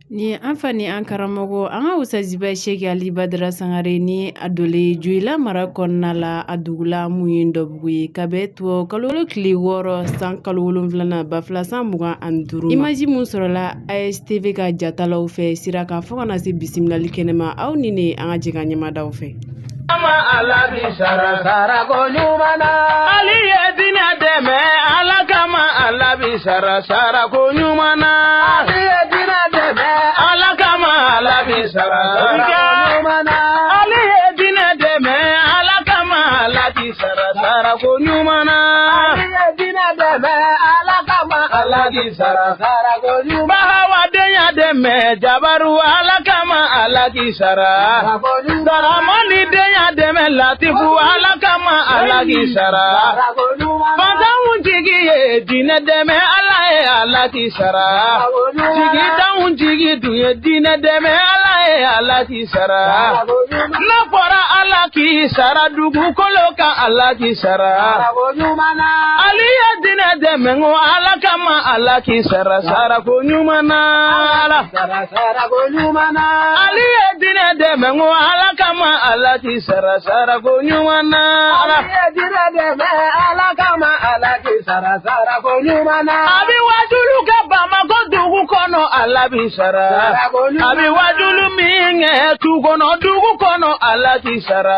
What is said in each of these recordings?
Ni an fa ni an karamɔgɔ an ka usaziba Seki Ali Badara Sangare ni a dole Joyila mara kɔnɔna la, a dugula mun ye Ndɔbugu ye, ka bɛn tubabu kalo tile 6, san kalo 7, 2025. Image mun sɔrɔla ASTV ka jatalaw fɛ sira kan fo ka na se bisimilali kɛnɛ ma, aw ni ne, an ka jɛ ka ɲɛmadaw fɛ. Ala bi sara sara ko ɲuman na. Ali ye diinɛ dɛmɛ Ala kama, Ala bi sara sara ko ɲuman na. Ali ye diinɛ dɛmɛ Ala kama, Ala bi sara sara ko ɲuman na. Ali ye diinɛ dɛmɛ Ala kama, Ala bi sara sara ko ɲuman na. Ali ye diinɛ dɛmɛ Ala kama, Ala bi sara sara ko ɲuman. Bahawa denya dɛmɛ Jabaru Ala kama, Ala k'i sara. Daramani denya dɛmɛ Latifu Ala kama, Ala k'i sara. Fatanw jigi ye diinɛ dɛmɛ Ala ye, Ala k'i sara. Jigitanw jigi dun ye diinɛ dɛmɛ Ala ye, Ala k'i sara. N'a fɔra Ala k'i sara dugukolo kan, Ala k'i sara. Ali ye diinɛ dɛmɛ ko Ala kama, Ala k'i sara sara ko ɲuman na. Ala. Ali ye diinɛ dɛmɛ ko Ala kama, Ala k'i sara sara ko ɲuman na. Ala. Ala kama, Ala k'i sara sara ko ɲuman na. A bɛ wajulu kɛ Bamakɔ dugu kɔnɔ, Ala b'i sara. A bɛ wajulu min kɛ tu kɔnɔ, dugu kɔnɔ, Ala k'i sara.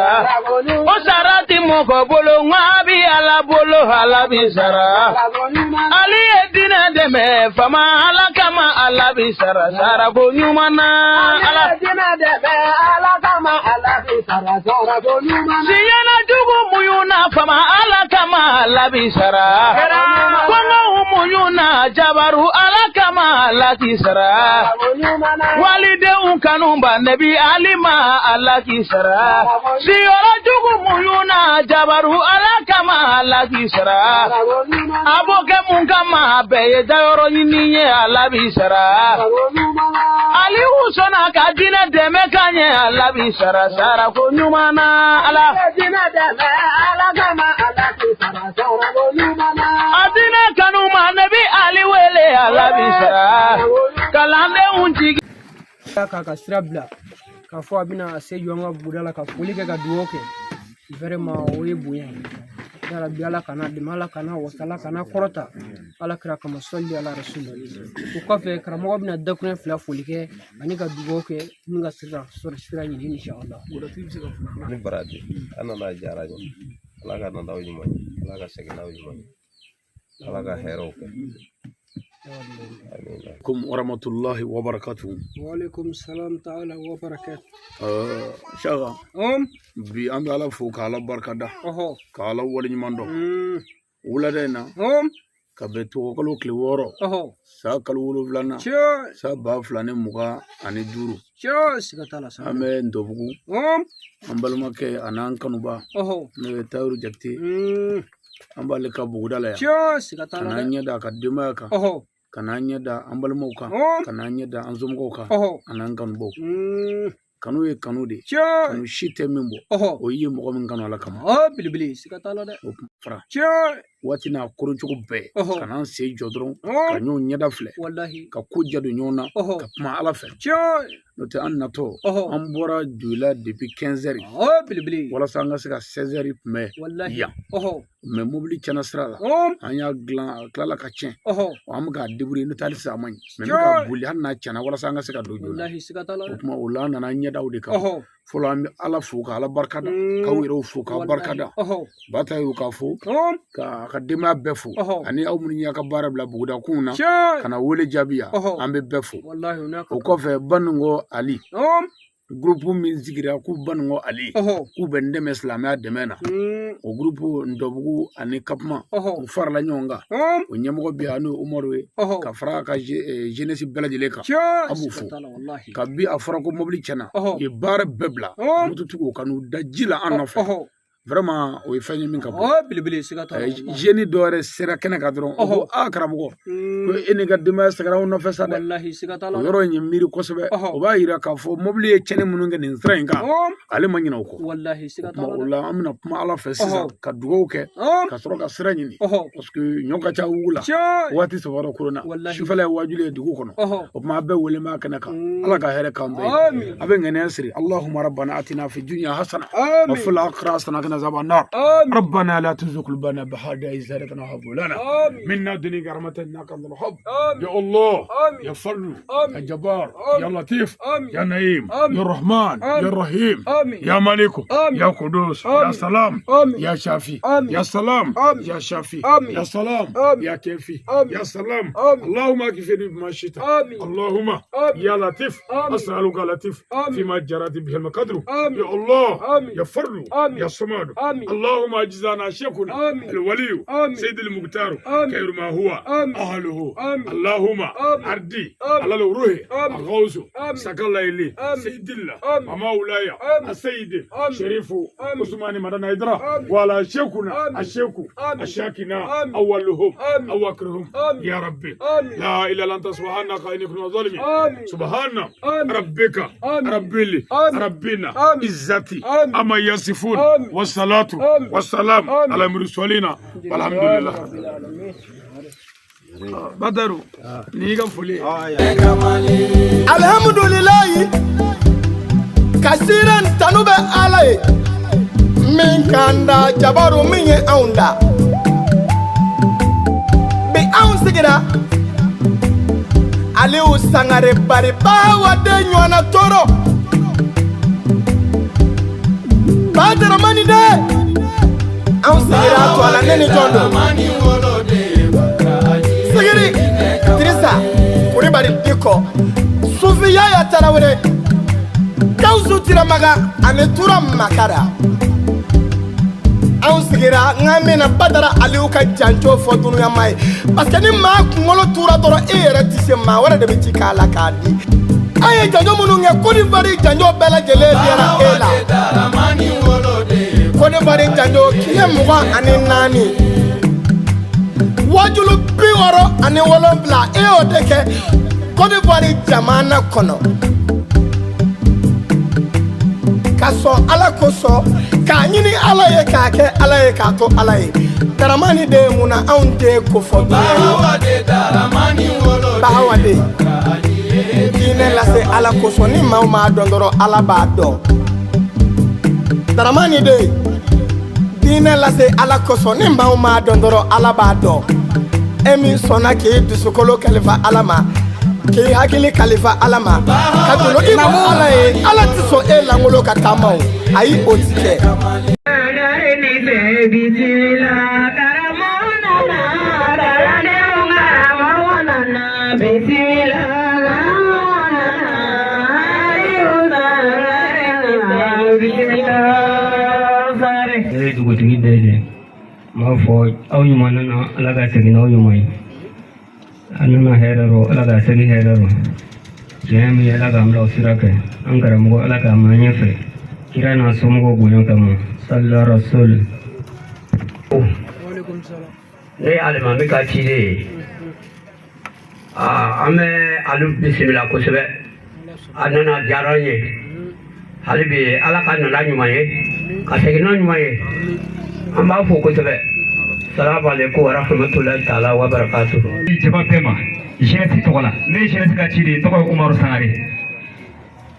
O sara ti mɔgɔ bolo, nka a bi Ala bolo, Ala b'i sara. Ali ye diinɛ dɛmɛ fama Ala kama, Ala b'i sara sara ko ɲuman na. Ala. Siyana jugu muɲu na fama Ala kama, Ala b'i sara. Kɔngɔw muɲu na Jabaru Ala kama, Ala k'i sara. Walidenw kanu ba Nabi Ali ma, Ala k'i sara. Siyɔrɔ jugu muɲu na Jabaru Ala kama, Ala k'i sara. A b'o kɛ mun kama, a bɛɛ ye dayɔrɔ ɲini ye, Ala b'i sara. Aliyu sɔnna ka diinɛ dɛmɛ ka ɲɛ, Ala b'i sara sara ko ɲuman na. Ala. A diinɛ kanu ma Nabi Ali wele, Ala b'i sara. Kalandenw jigi. K'a ka sira bila k'a fɔ a bɛna a se jɔ an ka buguda la ka foli kɛ, ka dugawu kɛ, vraiment o ye bonya ye. Yarabi, Ala kana dɛmɛ, Ala kana wasa, Ala kana kɔrɔta, Ala kira kama, sɔli ala rasuli. O kɔfɛ, karamɔgɔ bɛna dakuruɲɛ fila foli kɛ ani ka dugawu kɛ ni ka sira sɔrɔ sira ɲini, inshallah. Ni baraji an nana, a diyara n ye. Ala ka na n'aw ɲuman ye, Ala ka segin n'aw ɲuman ye, Ala ka hɛrɛw kɛ, amina. Kum warahmatullahi wabarakatuh. Waalaikum salam ta'ala wa barakatuh. Shaka, bi an bɛ Ala fo ka Ala barika da, ka Ala waleɲuman dɔn. Wulada in na, ka bɛn tubabukalo tile 6, san kalo 7nan, san 2025, Tiɲɛ, siga t'a la sa. An bɛ Ntɔbugu, an balimakɛ a n'an kanuba, n'o ye Tayiru Jakite, an b'ale ka buguda la yan. Tiɲɛ, siga t'a Ka la n'an dɛ. ɲɛ da a ka denbaya kan, ka n'an ɲɛ da an balimaw kan, ka n'an ɲɛ da an somɔgɔw kan, a n'an kanubaw. Kanu ye kanu de ye. Kanu si tɛ min bɔ, o ye mɔgɔ min kanu Ala kama. Ɔ, belebele, siga t'a la dɛ. O kuma fara waati n'a koroncogo bɛɛ, ka n'an sen jɔ dɔrɔn, ka ɲɔgɔn ɲɛda filɛ, ka ko ja don ɲɔgɔn na, ka kuma Ala fɛ. N'o tɛ, an natɔ, an bɔra Joyila depuis 15 heures, Ɔ, belebele. walasa an ka se ka 16 heures kunbɛn yan, mais mobili tiɲɛna sira la. An y'a dilan, a tilala ka tiɲɛ. An bɛ k'a débrouiller, n'o tɛ hali sisan a ma ɲi, mais n bɛ ka boli hali n'a tiɲɛna, walasa an ka se ka don joona. Walahi, siga t'a la O dɛ. tuma o la, an nana an ɲɛda o de kan. Fɔlɔ, an bɛ Ala fo ka Ala barika da, k'aw yɛrɛw fo k'aw barika da, Bata y'u k'a fo, ka a ka denbaya bɛɛ fo, ani aw minnu y'a ka baara bila buguda kunw na ka na wele jaabi yan, an bɛ bɛɛ fo. Walahi, o n'a ka O kɔfɛ, Baninko Ali, groupe min sigira k'u Baninko Ali, k'u bɛ n dɛmɛ silamɛya dɛmɛ na, o groupe Ntɔbugu ani Kapuma, u farala ɲɔgɔn kan. O ɲɛmɔgɔ bɛ yan, n'o ye Umaru ye, ka fara a ka jeunesse bɛɛ lajɛlen kan. An b'u Siga fo. t'a la, walahi. Kabi a fɔra ko mobili tiɲɛna, u ye baara bɛɛ bila, mototigiw ka n'u da ji la an nɔfɛ. Vraiment, o ye fɛn ye min ka bon. O belebele, siga t'a la. Jeune dɔ yɛrɛ sera kɛnɛ kan dɔrɔn, o ko: "Aa karamɔgɔ, ko e n'i ka denbaya sɛgɛnna anw nɔfɛ sa dɛ." Walahi, siga t'a la. O yɔrɔ in ye miiri kosɛbɛ. O b'a yira k'a fɔ mobili ye tiɲɛni minnu kɛ nin sira in kan, ale ma ɲinɛ o kɔ. Walahi, siga t'a la. O la, an bɛna kuma Ala fɛ sisan ka dugawu kɛ ka sɔrɔ ka sira ɲini, parce que ɲɔ ka ca wugu la waati saba dɔ korona sufɛla ye wajuli ye dugu kɔnɔ. O tuma, a bɛɛ wele b'a kɛnɛ kan. Ala ka hɛrɛ k'an bɛɛ ye. A bɛ ŋaniya siri: Allahumma rabbana atina fi dunya hasana wa fil akhirati hasana qina azaban nar, rabbana la tuzigh qulubana ba'da idh hadaytana wa hab lana min ladunka rahmatan innaka antal wahhab. Ya Allah, ya Fardu, ya Jabbar, ya Latif, ya Naim, ya Rahman, ya Rahim, ya Malik, ya Qudus, ya Salam, ya Shafi, ya Salam, ya Shafi, ya Salam, ya Kefi, ya Salam. اللهم اكفني بما شئت. اللهم يا لطيف، اسالك لطيف فيما جرت به المقدر. يا الله، يا فرد، يا صمد. اللهم اجزانا شيخنا الولي سيد المختار خير ما هو اهله. اللهم اردي على الروح الغوث سكال لي سيد الله ومولاي السيد شريف عثمان مدن هيدرا وعلى شيخنا الشيخ الشاكنا اولهم او اكرهم. يا ربي، لا اله الا انت، سبحانك اني كنت ظالمين. سبحان ربك رب ربنا عزتي اما يصفون، والصلاة والسلام على المرسلين، والحمد لله. Badaru, ni ka foli. Alhamdulilayi, ka siran tanu bɛ Ala ye min k'an da, jabaru min ye anw da. Bi anw sigira Aliyu Sangare bari bawa den ɲɔgɔnna tɔɔrɔ Bajaramani dɛ. Anw sigira to a la, ne ni jɔn don? Sigiri Dirisa Kulibali Dikɔ, Sufi Yaya Tarawele, Gawusu Tiramaga ani Tura Makara. Anw sigira n ka min na Badara Aliyu ka janjo fɔ dunuyama ye, parce que ni maa kunkolo tura dɔrɔn, e yɛrɛ tɛ se, maa wɛrɛ de bɛ ci k'a la k'a di. An ye janjo minnu kɛ Côte d'Ivoire, janjo bɛɛ lajɛlen diyara e la. Côte d'Ivoire janjo tile 24, wajulu 67, e y'o de kɛ Côte d'Ivoire jamana kɔnɔ, ka sɔn Ala kosɔn, k'a ɲini Ala ye, k'a kɛ Ala ye, k'a to Ala ye. Daramani de ye mun na anw tɛ ko fɔ dunuya ye? Bahawa de diinɛ lase Ala kosɔn. Ni maaw m'a dɔn dɔrɔn, Ala b'a dɔn. Daramani de diinɛ lase Ala kosɔn. Ni maaw m'a dɔn dɔrɔn, Ala b'a dɔn. E min sɔnna k'i dusukolo kalifa Ala ma, k'i hakili kalifa Ala ma, ka doloki bɔ Ala ye, Ala tɛ sɔn e langolo ka taama o. Ayi, o ti kɛ. Bisimila, karamɔgɔ nana, kalandenw karamɔgɔ nana. Bisimila, karamɔgɔ nana, Aliyu Sangare, bisimila Sangare. Ne ye dugutigi bɛɛ de n b'a fɔ aw ɲuman nana, Ala ka segin n'aw ɲuman ye. A nana hɛrɛ rɔ, Ala ka segin hɛrɛ rɔ. Tiɲɛ min ye, Ala k'an bila o sira kɛ. An karamɔgɔ, Ala k'an ma ɲɛfɛ kira n'a somɔgɔw bonya kama, salila rasul. Waaleykum salam. Ne ye alimami ka ciden ye. Aa, an bɛ alu bisimila kosɛbɛ. A nana diyara an ye. Hali bi, Ala ka nana ɲuman ye, ka segin n'a ɲuman ye. An b'a fo kosɛbɛ. Salamu aleykum wa rahmatulahi taala wa barakatuhu. Jaba bɛɛ ma jeunesse tɔgɔ la, ne ye jeunesse ka ci de ye, n tɔgɔ ye Umaru Sangare.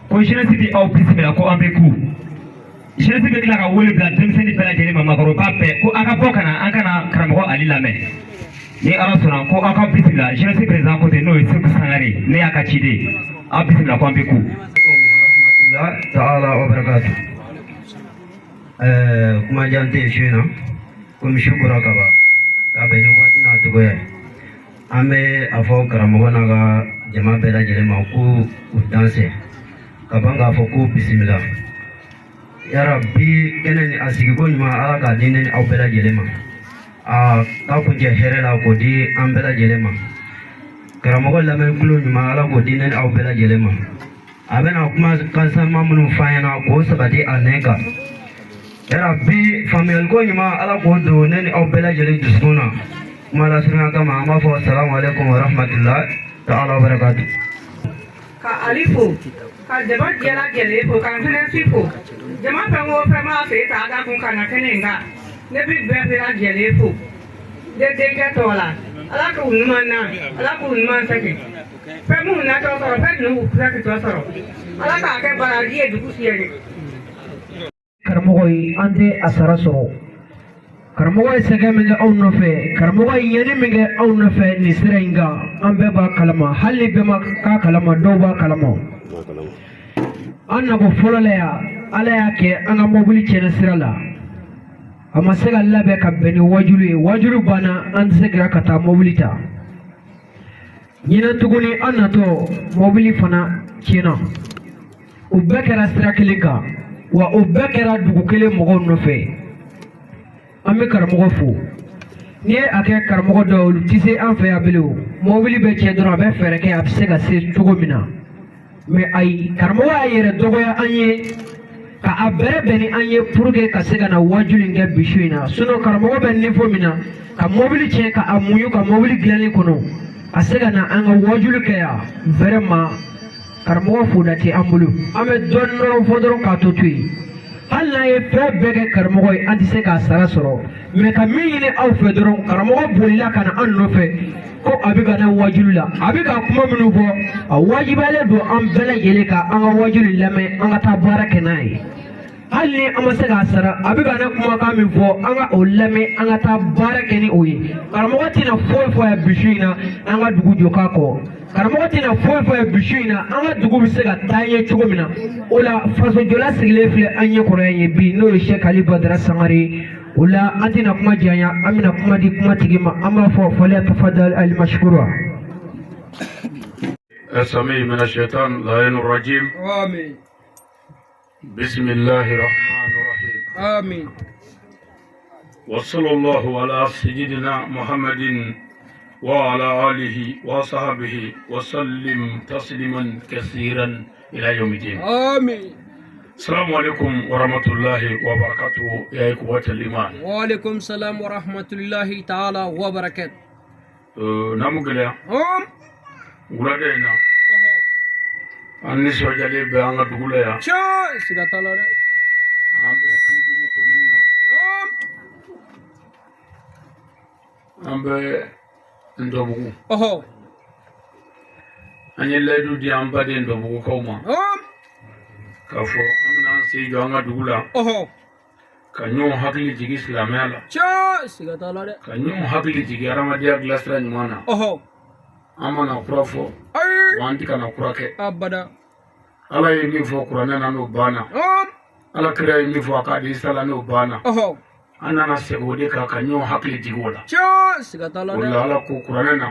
Ko jeunesse bi aw bisimila, ko an bɛ ku jeunesse bɛ tila ka wele bila denmisɛnnin bɛɛ lajɛlen ma, maakɔrɔba bɛɛ, ko a ka bɔ ka na an ka na karamɔgɔ Ali lamɛn ni Ala sɔnna. Ko aw ka bisimila. Jeunesse président ko ten, n'o ye Segu Sangare, ne y'a ka ciden ye. Aw bisimila, ko an bɛ ku. Rahmatulahi taala wa barakatuhu. Kuma jan tɛ yen su in na, komi su kora ka ban ka bɛn ni waati n'a cogoya ye. An bɛ a fɔ karamɔgɔ n'a ka jama bɛɛ lajɛlen ma ko u dansɛ ka ban k'a fɔ ko bisimila. Yarabi, kɛnɛ ni a sigiko ɲuman, Ala k'a di ne ni aw bɛɛ lajɛlen ma, a k'a kuncɛ hɛrɛ la k'o di an bɛɛ lajɛlen ma. Karamɔgɔ lamɛn kulo ɲuman, Ala k'o di ne ni aw bɛɛ lajɛlen ma. A bɛna kuma kansanma minnu f'an ɲɛna k'o sabati a nɛn kan. Yarabi, faamuyaliko ɲuman, Ala k'o don ne ni aw bɛɛ lajɛlen dusukun na. Kuma lasurunya kama, an b'a fɔ salamu aleykum wa rahmatulah ta'ala wa barakatu. Ka Ali fo, ka jama bɛɛ lajɛlen fo, ka jeunesse fo. Jama fɛn o fɛn b'a fɛ k'a da kun ka na kɛnɛ in kan, ne bɛ bɛɛ lajɛlen fo ne denkɛ tɔgɔ la. Ala k'u ɲuman na, Ala k'u ɲuman segin. Fɛn minnu natɔ sɔrɔ, fɛn ninnu k'u tɔ sɔrɔ, Ala k'a kɛ baraji ye dugu fiyɛ. Karamɔgɔ ye, an tɛ a sara sɔrɔ. Karamɔgɔ ye sɛgɛn min kɛ anw nɔfɛ, karamɔgɔ ye ɲɛni min kɛ anw nɔfɛ nin sira in kan, an bɛɛ b'a kalama. Hali ni bɛɛ ma k'a kalama, dɔw b'a kalama. An nako fɔlɔ la yan, Ala y'a kɛ an ka mɔbili tiɲɛna sira la, a ma se ka labɛn ka bɛn ni wajulu ye. Wajulu banna, an tɛ se kira ka taa mɔbili ta. Ɲinan tuguni, an natɔ, mɔbili fana tiɲɛna. O bɛɛ kɛra sira kelen kan, wa o bɛɛ kɛra dugu kelen mɔgɔw nɔfɛ. An bɛ karamɔgɔ fo. N'i ye a kɛ karamɔgɔ dɔw, olu tɛ se an fɛ yan bilen. O mɔbili bɛ tiɲɛ dɔrɔn, a bɛ fɛɛrɛ kɛ a bɛ se ka se cogo min na. Mɛ ayi, karamɔgɔ y'a yɛrɛ dɔgɔya an ye ka a bɛrɛ bɛn ni an ye pour que ka se ka na wajuli in kɛ bi su in na. Sinon karamɔgɔ bɛ niveau min na, ka mɔbili tiɲɛ, ka a muɲu ka mɔbili dilanni kɔnɔ, ka se ka na an ka wajuli kɛ yan, vraiment karamɔgɔ foda tɛ an bolo. An bɛ dɔɔnin dɔrɔn fɔ dɔrɔn k'a to yen. Hali n'an ye fɛn bɛɛ kɛ karamɔgɔ ye, an tɛ se k'a sara sɔrɔ. Mɛ ka min ɲini aw fɛ dɔrɔn, karamɔgɔ bolila ka na an nɔfɛ ko a bɛ ka na wajulu la, a bɛ ka kuma minnu fɔ, a wajibiyalen don an bɛɛ lajɛlen ka an ka wajulu lamɛn, an ka taa baara kɛ n'a ye. Hali ni an ma se k'a sara, a bɛ ka ne kumakan min fɔ, an ka o lamɛn, an ka taa baara kɛ ni o ye. Karamɔgɔ tɛna foyi fɔ yan bi su in na an ka dugu jɔ k'a kɔ. Karamɔgɔ tɛna foyi fɔ yan bi su in na an ka dugu bɛ se ka taa ɲɛ cogo min na. O la, fasojɔla sigilen filɛ an ɲɛ kɔrɔ yan ye bi, n'o ye Sɛki Ali Badara Sangare ye. O la, an tɛna kuma janya, an bɛna kuma di kuma tigi ma. An b'a fɔ falyatafadal alimashukura. السميع من الشيطان اللعين الرجيم. آمين. بسم الله الرحمن الرحيم. آمين. وصلى الله على سيدنا محمد وعلى آله وصحبه وسلم تسليما كثيرا إلى يوم الدين. آمين. السلام عليكم ورحمة الله وبركاته يا إخوة الإيمان. وعليكم السلام ورحمة الله تعالى وبركاته. Namu gɛlɛya wulada in na, an nisɔndiyalen bɛ an ka dugu la yan. Tiɲɛ, siga t'a la dɛ. An bɛ Kilidugu komini na, an bɛ Ntɔbugu. An ye layidu di an baden Ntɔbugukaw ma k'a fɔ an bɛna an sen jɔ an ka dugu la ka ɲɔgɔn hakili jigin silamɛya la, Tiɲɛ, siga t'a la dɛ. ka ɲɔgɔn hakili jigin adamadenya dilansira ɲuman na. An mana kura fɔ, wa an tɛ kana kura kɛ. Abada. Ala ye min fɔ kuranɛ na, n'o banna. Ala kira ye min fɔ a ka hadisa la, n'o banna. An nana segin o de kan ka ɲɔgɔn hakili jigin o la. Tiɲɛ, siga t'a la O dɛ. la, Ala ko kuranɛ na: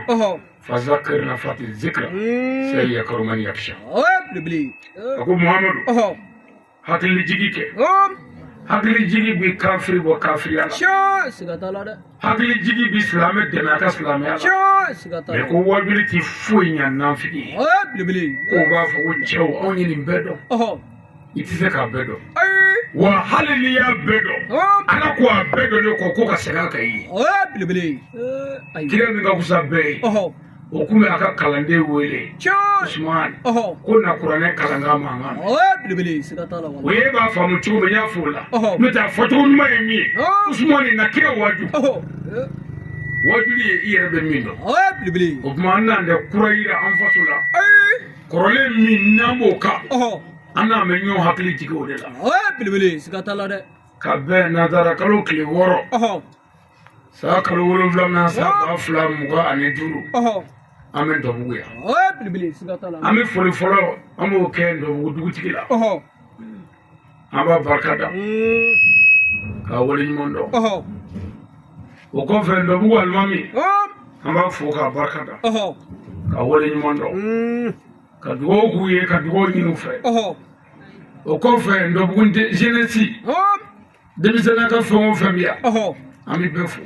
fazakir nafati zikra sayazakaru man yaksha. Belebele. A ko Muhamadu, hakili jigi kɛ. Hakili jigi bi kafiri bɔ kafiriya la. Tiɲɛ, siga t'a la dɛ. Hakili jigi bi silamɛ dɛmɛ a ka silamɛya la. Tiɲɛ, siga t'a la. Mɛ ko wajuli ti foyi ɲa nafigi ye. Belebele. K'o b'a fɔ ko cɛw, anw ye nin bɛɛ dɔn. I tɛ se k'a bɛɛ dɔn, wa hali n'i y'a bɛɛ dɔn, Ala ko a bɛɛ dɔnnen kɔ ko ka segin a kan i ye. Belebele. Kira min ka fisa bɛɛ ye, o kun bɛ a ka kalanden wele, Usman, ko na kuranɛ kalan ka mankan mɛn. Belebele, siga t'a la. O ye b'a faamu cogo min, n y'a fɔ o la. N'o tɛ, a fɔcogo ɲuman ye min ye, Usman na kira waaju. Wajuli ye i yɛrɛ bɛ min dɔn. Belebele. O tuma, an n'an tɛ kura yira an faso la. Kɔrɔlen min n'an b'o kan, an n'an bɛ ɲɔgɔn hakili jigin o de la. Belebele, siga t'a la dɛ. Ka bɛn nanzara kalo tile 6, san kalo 7 na, san 2025, an bɛ Ntɔbugu yan. Belebele, siga t'a la. An bɛ foli fɔlɔ, an b'o kɛ Ntɔbugu dugutigi la. An b'a barika da k'a waleɲuman dɔn. O kɔfɛ, Ntɔbugu alimami, an b'a fo k'a barika da k'a waleɲuman dɔn, ka dugawu k'u ye, ka dugawu ɲini u fɛ. O kɔfɛ, Ntɔbugu jeunesse, denmisɛnninya ka fɛn o fɛn bɛ yan, an bɛ bɛɛ fo.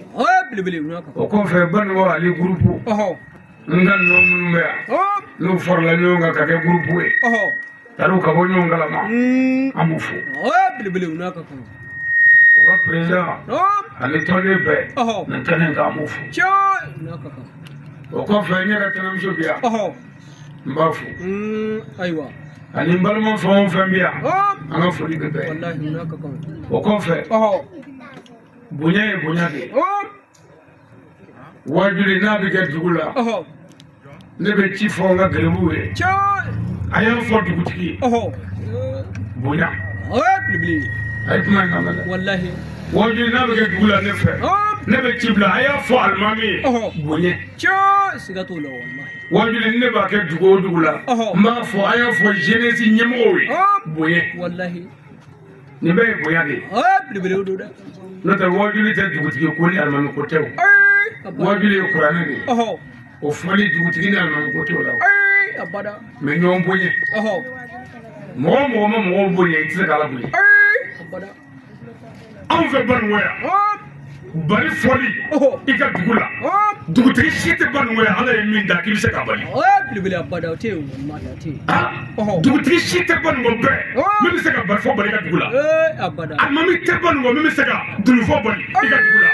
O kɔfɛ, Banikɔ Ali groupe, n ka ninnu minnu bɛ yan, n'u farala ɲɔgɔn kan ka kɛ groupe ye, tariw ka bɔ ɲɔgɔn kalama, an b'u fo. O ka président ani tɔnden bɛɛ nin kɛnɛ in kan an b'u fo. O kɔfɛ n yɛrɛ tɛnɛmuso bi yan, n b'a fo. Ayiwa. Ani n balima fɛn o fɛn bi yan, an ka foli bɛ bɛɛ ye. O kɔfɛ, bonya ye bonya de ye. Wajuli n'a bɛ kɛ dugu la, ne bɛ ci fɔ n ka garibuw ye, a y'a fɔ dugutigi ye, bonya. A ye kuma in lamɛn dɛ. Wajuli n'a bɛ kɛ dugu la ne fɛ, ne bɛ ci bila, a y'a fɔ alimami ye, bonya. Wajuli ne b'a kɛ dugu o dugu la, n b'a fɔ a y'a fɔ jeunesse ɲɛmɔgɔw ye, bonya. Nin bɛɛ ye bonya de ye. N'o tɛ wajuli tɛ dugutigi ko ni alimami ko tɛ o. Wajuli ye kuranɛ de ye. O fɔli dugutigi ni alimami ko t'o la o. Mais ɲɔgɔn bonya. Mɔgɔ o mɔgɔ ma mɔgɔw bonya, i tɛ se k'Ala bonya. Anw fɛ Baninko yan, bari fɔli i ka dugu la, dugutigi si tɛ Baninko yan, Ala ye min da k'i bɛ se k'a bali. Dugutigi si tɛ Baninko bɛɛ min bɛ se ka bari fɔ bali i ka dugu la. Alimami tɛ Baninko min bɛ se ka dunun fɔ bali i ka dugu la.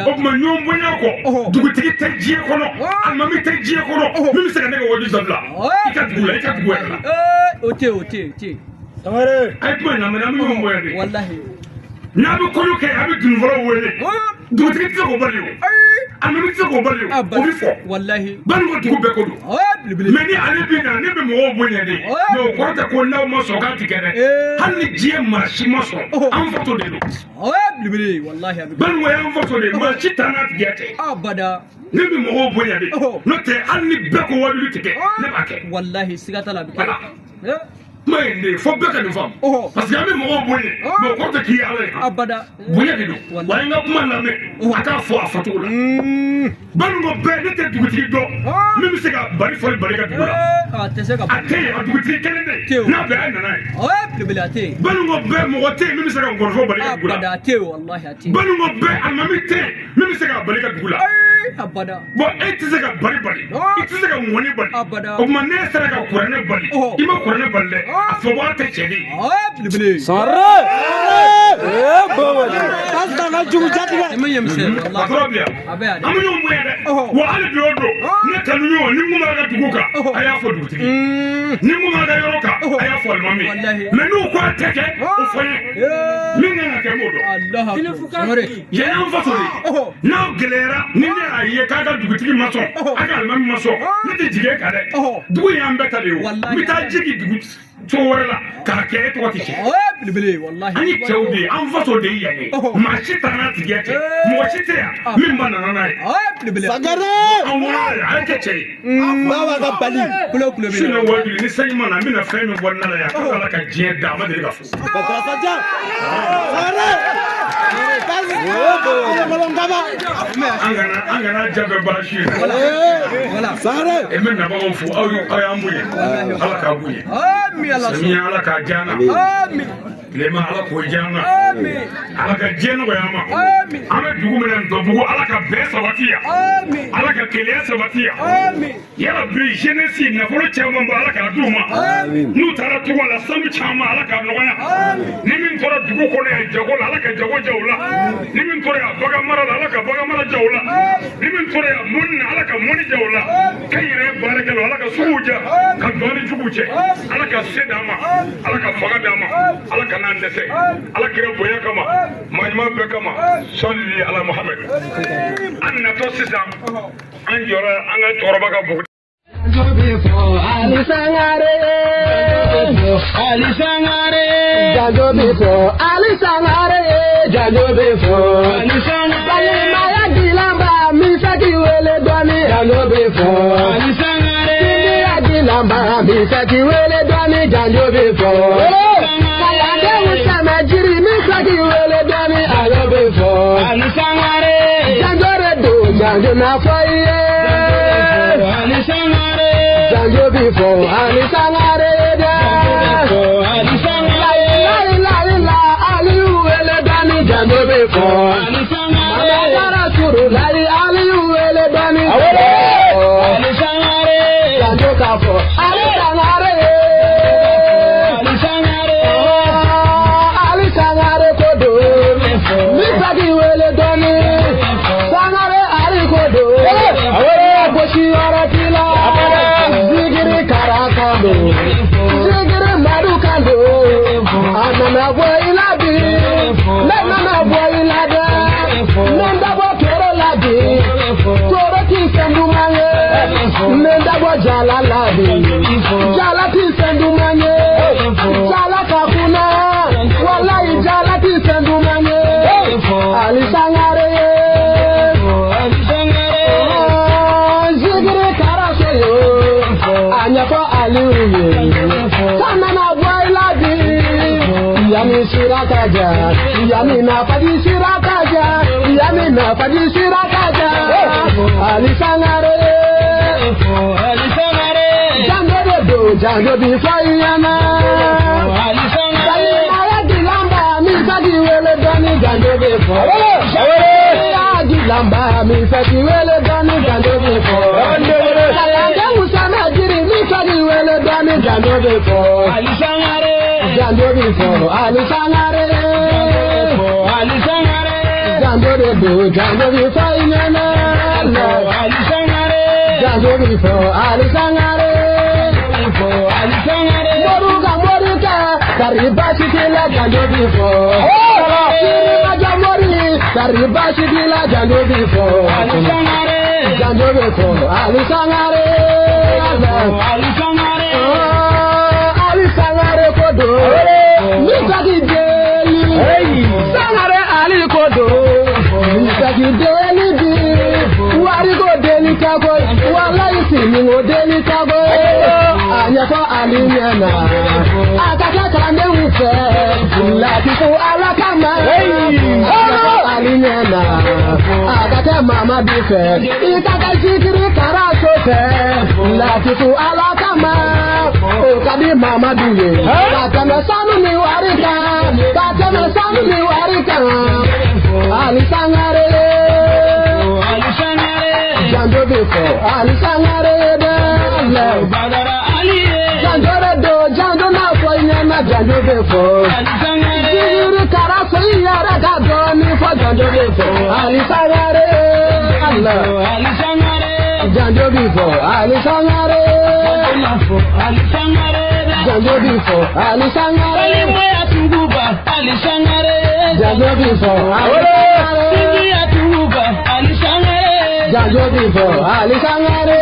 O tuma ɲɔgɔn bonya kɔ, dugutigi tɛ diɲɛ kɔnɔ, alimami tɛ diɲɛ kɔnɔ min bɛ se ka ne ka waju dabila i ka dugu la, i ka dugu yɛrɛ la. O tɛ, o tɛ, o tɛ. A ye kuma in lamɛn, an bɛ ɲɔgɔn bonya de. N'a bɛ kɔɲɔ kɛ, a bɛ dununfɔlaw wele. Dugutigi tɛ se k'o bali o, alimami tɛ se k'o bali o, o bɛ fɔ. Baninko dugu bɛɛ ko don. Mais ni ale bɛ na, ne bɛ mɔgɔw bonya de. Mais o kɔrɔ tɛ ko n'aw ma sɔn k'a ti kɛ dɛ. Hali ni diɲɛ maa si ma sɔn, an faso de don. Baninko y'an faso de ye, maa si t'an n'a tigiya cɛ. Ne bɛ mɔgɔw bonya de. N'o tɛ hali ni bɛɛ ko wajuli tɛ kɛ, ne b'a kɛ. Voilà. Kuma ye nin de ye, fo bɛɛ ka nin faamu. Parce que an bɛ mɔgɔw bonya, mais o kɔrɔ tɛ k'i ye Ala ye. Bonya de don. Wa n ka kuma lamɛn, a k'a fɔ a fɔcogo la. Baninko bɛɛ, ne tɛ dugutigi dɔn min bɛ se ka bari fɔli bali ka dugu la. A tɛ yen, a dugutigi kelen bɛ yen, n'a bɛɛ a nana ye. Baninko bɛɛ, mɔgɔ tɛ yen min bɛ se ka nkɔnifɔ bali ka dugu la. Baninko bɛɛ, alimami tɛ yen min bɛ se ka bali ka dugu la. Bon, e tɛ se ka bari bali, i tɛ se ka ŋɔni bali. O tuma n'e sera ka kuranɛ bali, i ma kuranɛ bali dɛ, a fɔ bɔ tɛ cɛ de ye. Patɔrɔn bi yan, an bɛ ɲɔgɔn bonya dɛ. Wa hali bi o don, ne kanu ɲɔgɔn ni n kun b'a ka dugu kan, a y'a fɔ dugutigi. Ni n kun b'a ka yɔrɔ kan, a y'a fɔ alimami. Mais n'u ko a tɛ kɛ, o fɔ n ye. Min kan ka kɛ, n b'o dɔn. Yan y'an faso de ye. N'aw gɛlɛyara, ni ne y'a ye k'a ka dugutigi ma sɔn, a ka alimami ma sɔn, ne tɛ jigin e kan dɛ. Dugu in y'an bɛɛ ta de ye o. N bɛ taa jigin dugu cogo wɛrɛ la k'a kɛ, e tɔgɔ tɛ tiɲɛ. An ye cɛw de ye, an faso de ye yan ye. Maa si t'an n'a tigiya cɛ, mɔgɔ si tɛ yan min ba nana n'a ye. An wolola yan, a ye kɛ cɛ ye. Sinon wajuli ni sanji ma na, n bɛna fɛn min bɔ n na la yan, k'a Ala ka diɲɛ da, a ma deli ka fɔ. An kana jabɛ baasi ye. E bɛ nabagaw fo, aw y'an bonya, Ala k'a bonya. Samiya Ala k'a diya an na. Tilema Ala k'o diya an na. Ala ka diɲɛ nɔgɔya an ma. An bɛ dugu min na Ntɔbugu, Ala ka bɛn sabati yan. Ala ka kelenya sabati yan. Yarabi jeunesse nafolo caman bɔ, Ala k'a d'u ma. N'u taara tugu la, sanu caman, Ala k'a nɔgɔya. Ni min tora dugu kɔnɔ yan jago la, Ala ka jago ja u la. Ni min tora yan bagan mara la, Ala ka bagan mara ja u la. Ni min tora yan mɔni na, Ala ka mɔni ja u la. Kɛ yɛrɛ baarakɛlaw, Ala ka suguw ja ka don an ni juguw cɛ. Ala ka se d'an ma, Ala ka fanga d'an ma, Ala ka n'an dɛsɛ. Ala kira bonya kama, maa ɲuman bɛɛ kama, sɔli ala Muhammed. An natɔ sisan, an jɔra an ka cɛkɔrɔba ka bugu. Ali Sangare, Ali Sangare, Jajo bɛ fɔ Ali Sangare, Jajo bɛ fɔ Ali Sangare. Balimaya dilanba misaki wele dɔɔni, Jajo bɛ fɔ Ali Sangare. Kindiya dilanba misaki wele dɔɔni, Jajo bɛ fɔ. Kalandenw sɛmɛ jiri misaki wele dɔɔni, Jajo bɛ fɔ Ali Sangare. Janjo de don, janjo na fɔ i ye. Ali Sangare. Janjo bɛ fɔ Ali Sangare dɛ. Ali Sangare. Layi layi la Aliyu wele dɔɔni, janjo bɛ fɔ. Ali Sangare. Mama suru layi Aliyu wele dɔɔni. Ali Sangare. Janjo ka fɔ Ali Sangare. Ali Sangare. Ali Sangare ko don. Zikiri Madu kan don. A nana bɔ i la bi. Ne nana bɔ i la dɛ. Ne n dabɔ toro la bi. Toro ti fɛn duman ye. Ne n dabɔ jala la bi. Jala ti fɛn duman ye. Jala ka kunna. Walayi jala ti fɛn duman ye. Ali Sangare ye. Zikiri karaso ye. A ɲɛfɔ Aliyu ye. K'a nana bɔ i la bi. Yami sira ka jan. Yami nafaji sira ka jan. Yami nafaji sira ka jan. Ali Sangare. Janjo de don, janjo bi fɔ i ɲɛna. Balimaya dilanba min fɛ k'i wele dɔɔni janjo bɛ fɔ. Balimaya dilanba min fɛ k'i wele dɔɔni janjo bɛ fɔ. Kalanden Musana jiri min fɛ k'i wele dɔɔni janjo bɛ fɔ. Janjo bɛ fɔ Ali Sangare. Janjo de don, janjo bi fɔ i ɲɛna. Janjo bi fɔ Ali Sangare. Mori ka mori kɛ, kari baasi t'i la janjo bi fɔ. Sirimajɔ mori, kari baasi t'i la janjo bi fɔ. Janjo bɛ fɔ Ali Sangare. Ali Sangare ko don. Ni fɛ k'i deli. Sangare Ali ko don. Ni fɛ k'i deli bi. Wari ko deli tɛ koyi. Walayi sini ko deli tɛ koyi. A ɲɛfɔ Ali ɲɛna. A ka kɛ kalandenw fɛ. Latifu Ala kama. A ɲɛfɔ Ali ɲɛna. A ka kɛ Mamadu fɛ. I ka kɛ Zikiri karaso fɛ. Latifu Ala kama. O ka di Mamadu ye. Ka tɛmɛ sanu ni wari kan. Ka tɛmɛ sanu ni wari kan. Ali Sangare. Janjo bɛ fɔ Ali Sangare dɛ. Janjo bɛ don, janjo n'a fɔ i ɲɛna janjo bɛ fɔ. Zikiri karaso i yɛrɛ ka dɔɔnin fɔ janjo bɛ fɔ. Ali Sangare. Janjo bɛ fɔ Ali Sangare. Janjo bɛ fɔ Ali Sangare. Janjo bɛ fɔ Ali Sangare. Janjo bɛ fɔ Ali Sangare. Janjo bɛ fɔ Ali Sangare.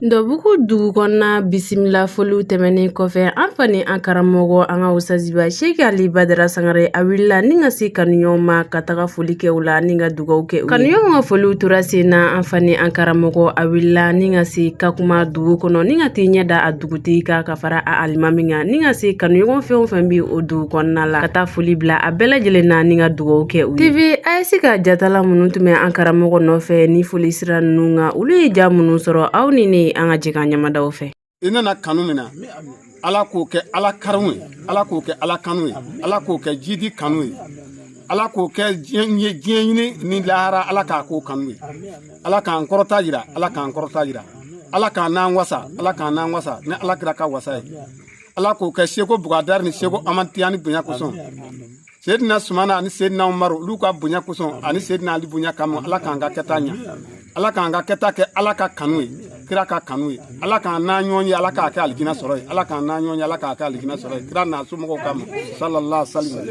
Ndɔbugu dugu kɔnɔna bisimila foliw tɛmɛnen kɔfɛ, an fa ni an karamɔgɔ an ka Usaziba Seki Ali Badara Sangare a wulila ni ka se kanuɲɔgɔn ma ka taga foli kɛ u la ni ka dugawu kɛ u ye. Kanuɲɔgɔn ka foliw tora sen na, an fa ni an karamɔgɔ a wulila ni ka se Kakuma dugu kɔnɔ ni ka t'i ɲɛ da a dugutigi kan ka fara a alimami kan ni ka se kanuɲɔgɔn fɛn o fɛn bɛ o dugu kɔnɔna la ka taa foli bila a bɛɛ lajɛlen na ni ka dugawu kɛ u ye. TV AS ka jatala minnu tun bɛ an karamɔgɔ nɔfɛ ni foli sira ninnu kan, olu ye ja minnu sɔrɔ, aw ni ne an ka jɛ k'an ɲɛmadaw fɛ. I nana kanu min na, Ala k'o kɛ Ala kanu ye, Ala k'o kɛ Ala kanu ye, Ala k'o kɛ jidi kanu ye, Ala k'o kɛ diɲɛ ɲini ni lahara, Ala k'a k'o kanu ye. Ala k'an kɔrɔta jira, Ala k'an kɔrɔta jira, Ala k'an n'an wasa, Ala k'an n'an wasa ni Ala kira ka wasa ye. Ala k'o kɛ Seko Bugadari ni Seko Amantiya ni bonya kosɔn. Seydina Sumana ani Seydina Umaru olu ka bonya kosɔn ani Seydina Ali bonya kama, Ala k'an ka kɛta ɲa, Ala k'an ka kɛta kɛ Ala ka kanu ye, kira ka kanu ye. Ala k'an n'a ɲɔgɔn ye, Ala k'a kɛ alijina sɔrɔ ye, Ala k'an n'a ɲɔgɔn ye, Ala k'a kɛ alijina sɔrɔ ye, kira n'a somɔgɔw kama, sallallahu alaihi wasallam.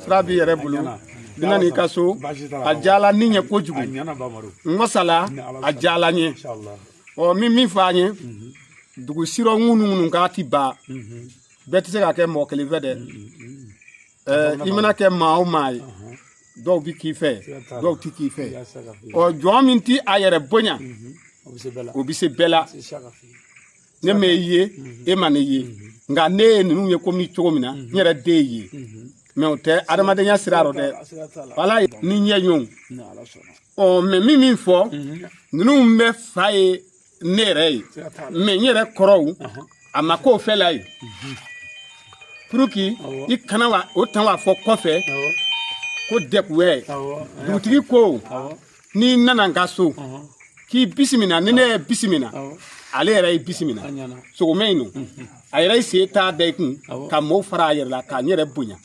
Sira b'i yɛrɛ bolo, i nana i ka so, a diyala ni ɲɛ kojugu, n wasala, a diyala n ye. Ɔ min fɔ an ye, dugu sirɔ ŋunu k'a ti ban, bɛɛ tɛ se ka kɛ mɔgɔ kelen fɛ dɛ. I mana kɛ maa o maa ye, dɔw bi k'i fɛ, dɔw ti k'i fɛ. Ɔ jɔn min ti a yɛrɛ bonya, o bi se bɛɛ la. Ne m'e ye, e ma ne ye, nka ne ye ninnu ye komi cogo min na, n yɛrɛ den ye, mɛ o tɛ adamadenya sira rɔ dɛ. Ala ni ɲɛ ɲɔgɔn. Ɔ mɛ min fɔ, ninnu bɛ fa ye ne yɛrɛ ye, mɛ n yɛrɛ kɔrɔw a ma k'o fɛ la ye. Pour que i kana wa o tan wa fɔ kɔfɛ ko dɛkuwɛ. Dugutigi ko n'i nana n ka so k'i bisimila, ni ne ye bisimila, ale yɛrɛ ye bisimila sogomɛ in nɔ, a yɛrɛ ye sen t'a da i kun ka mɔɔw fara a yɛrɛ la k'a n yɛrɛ bonya.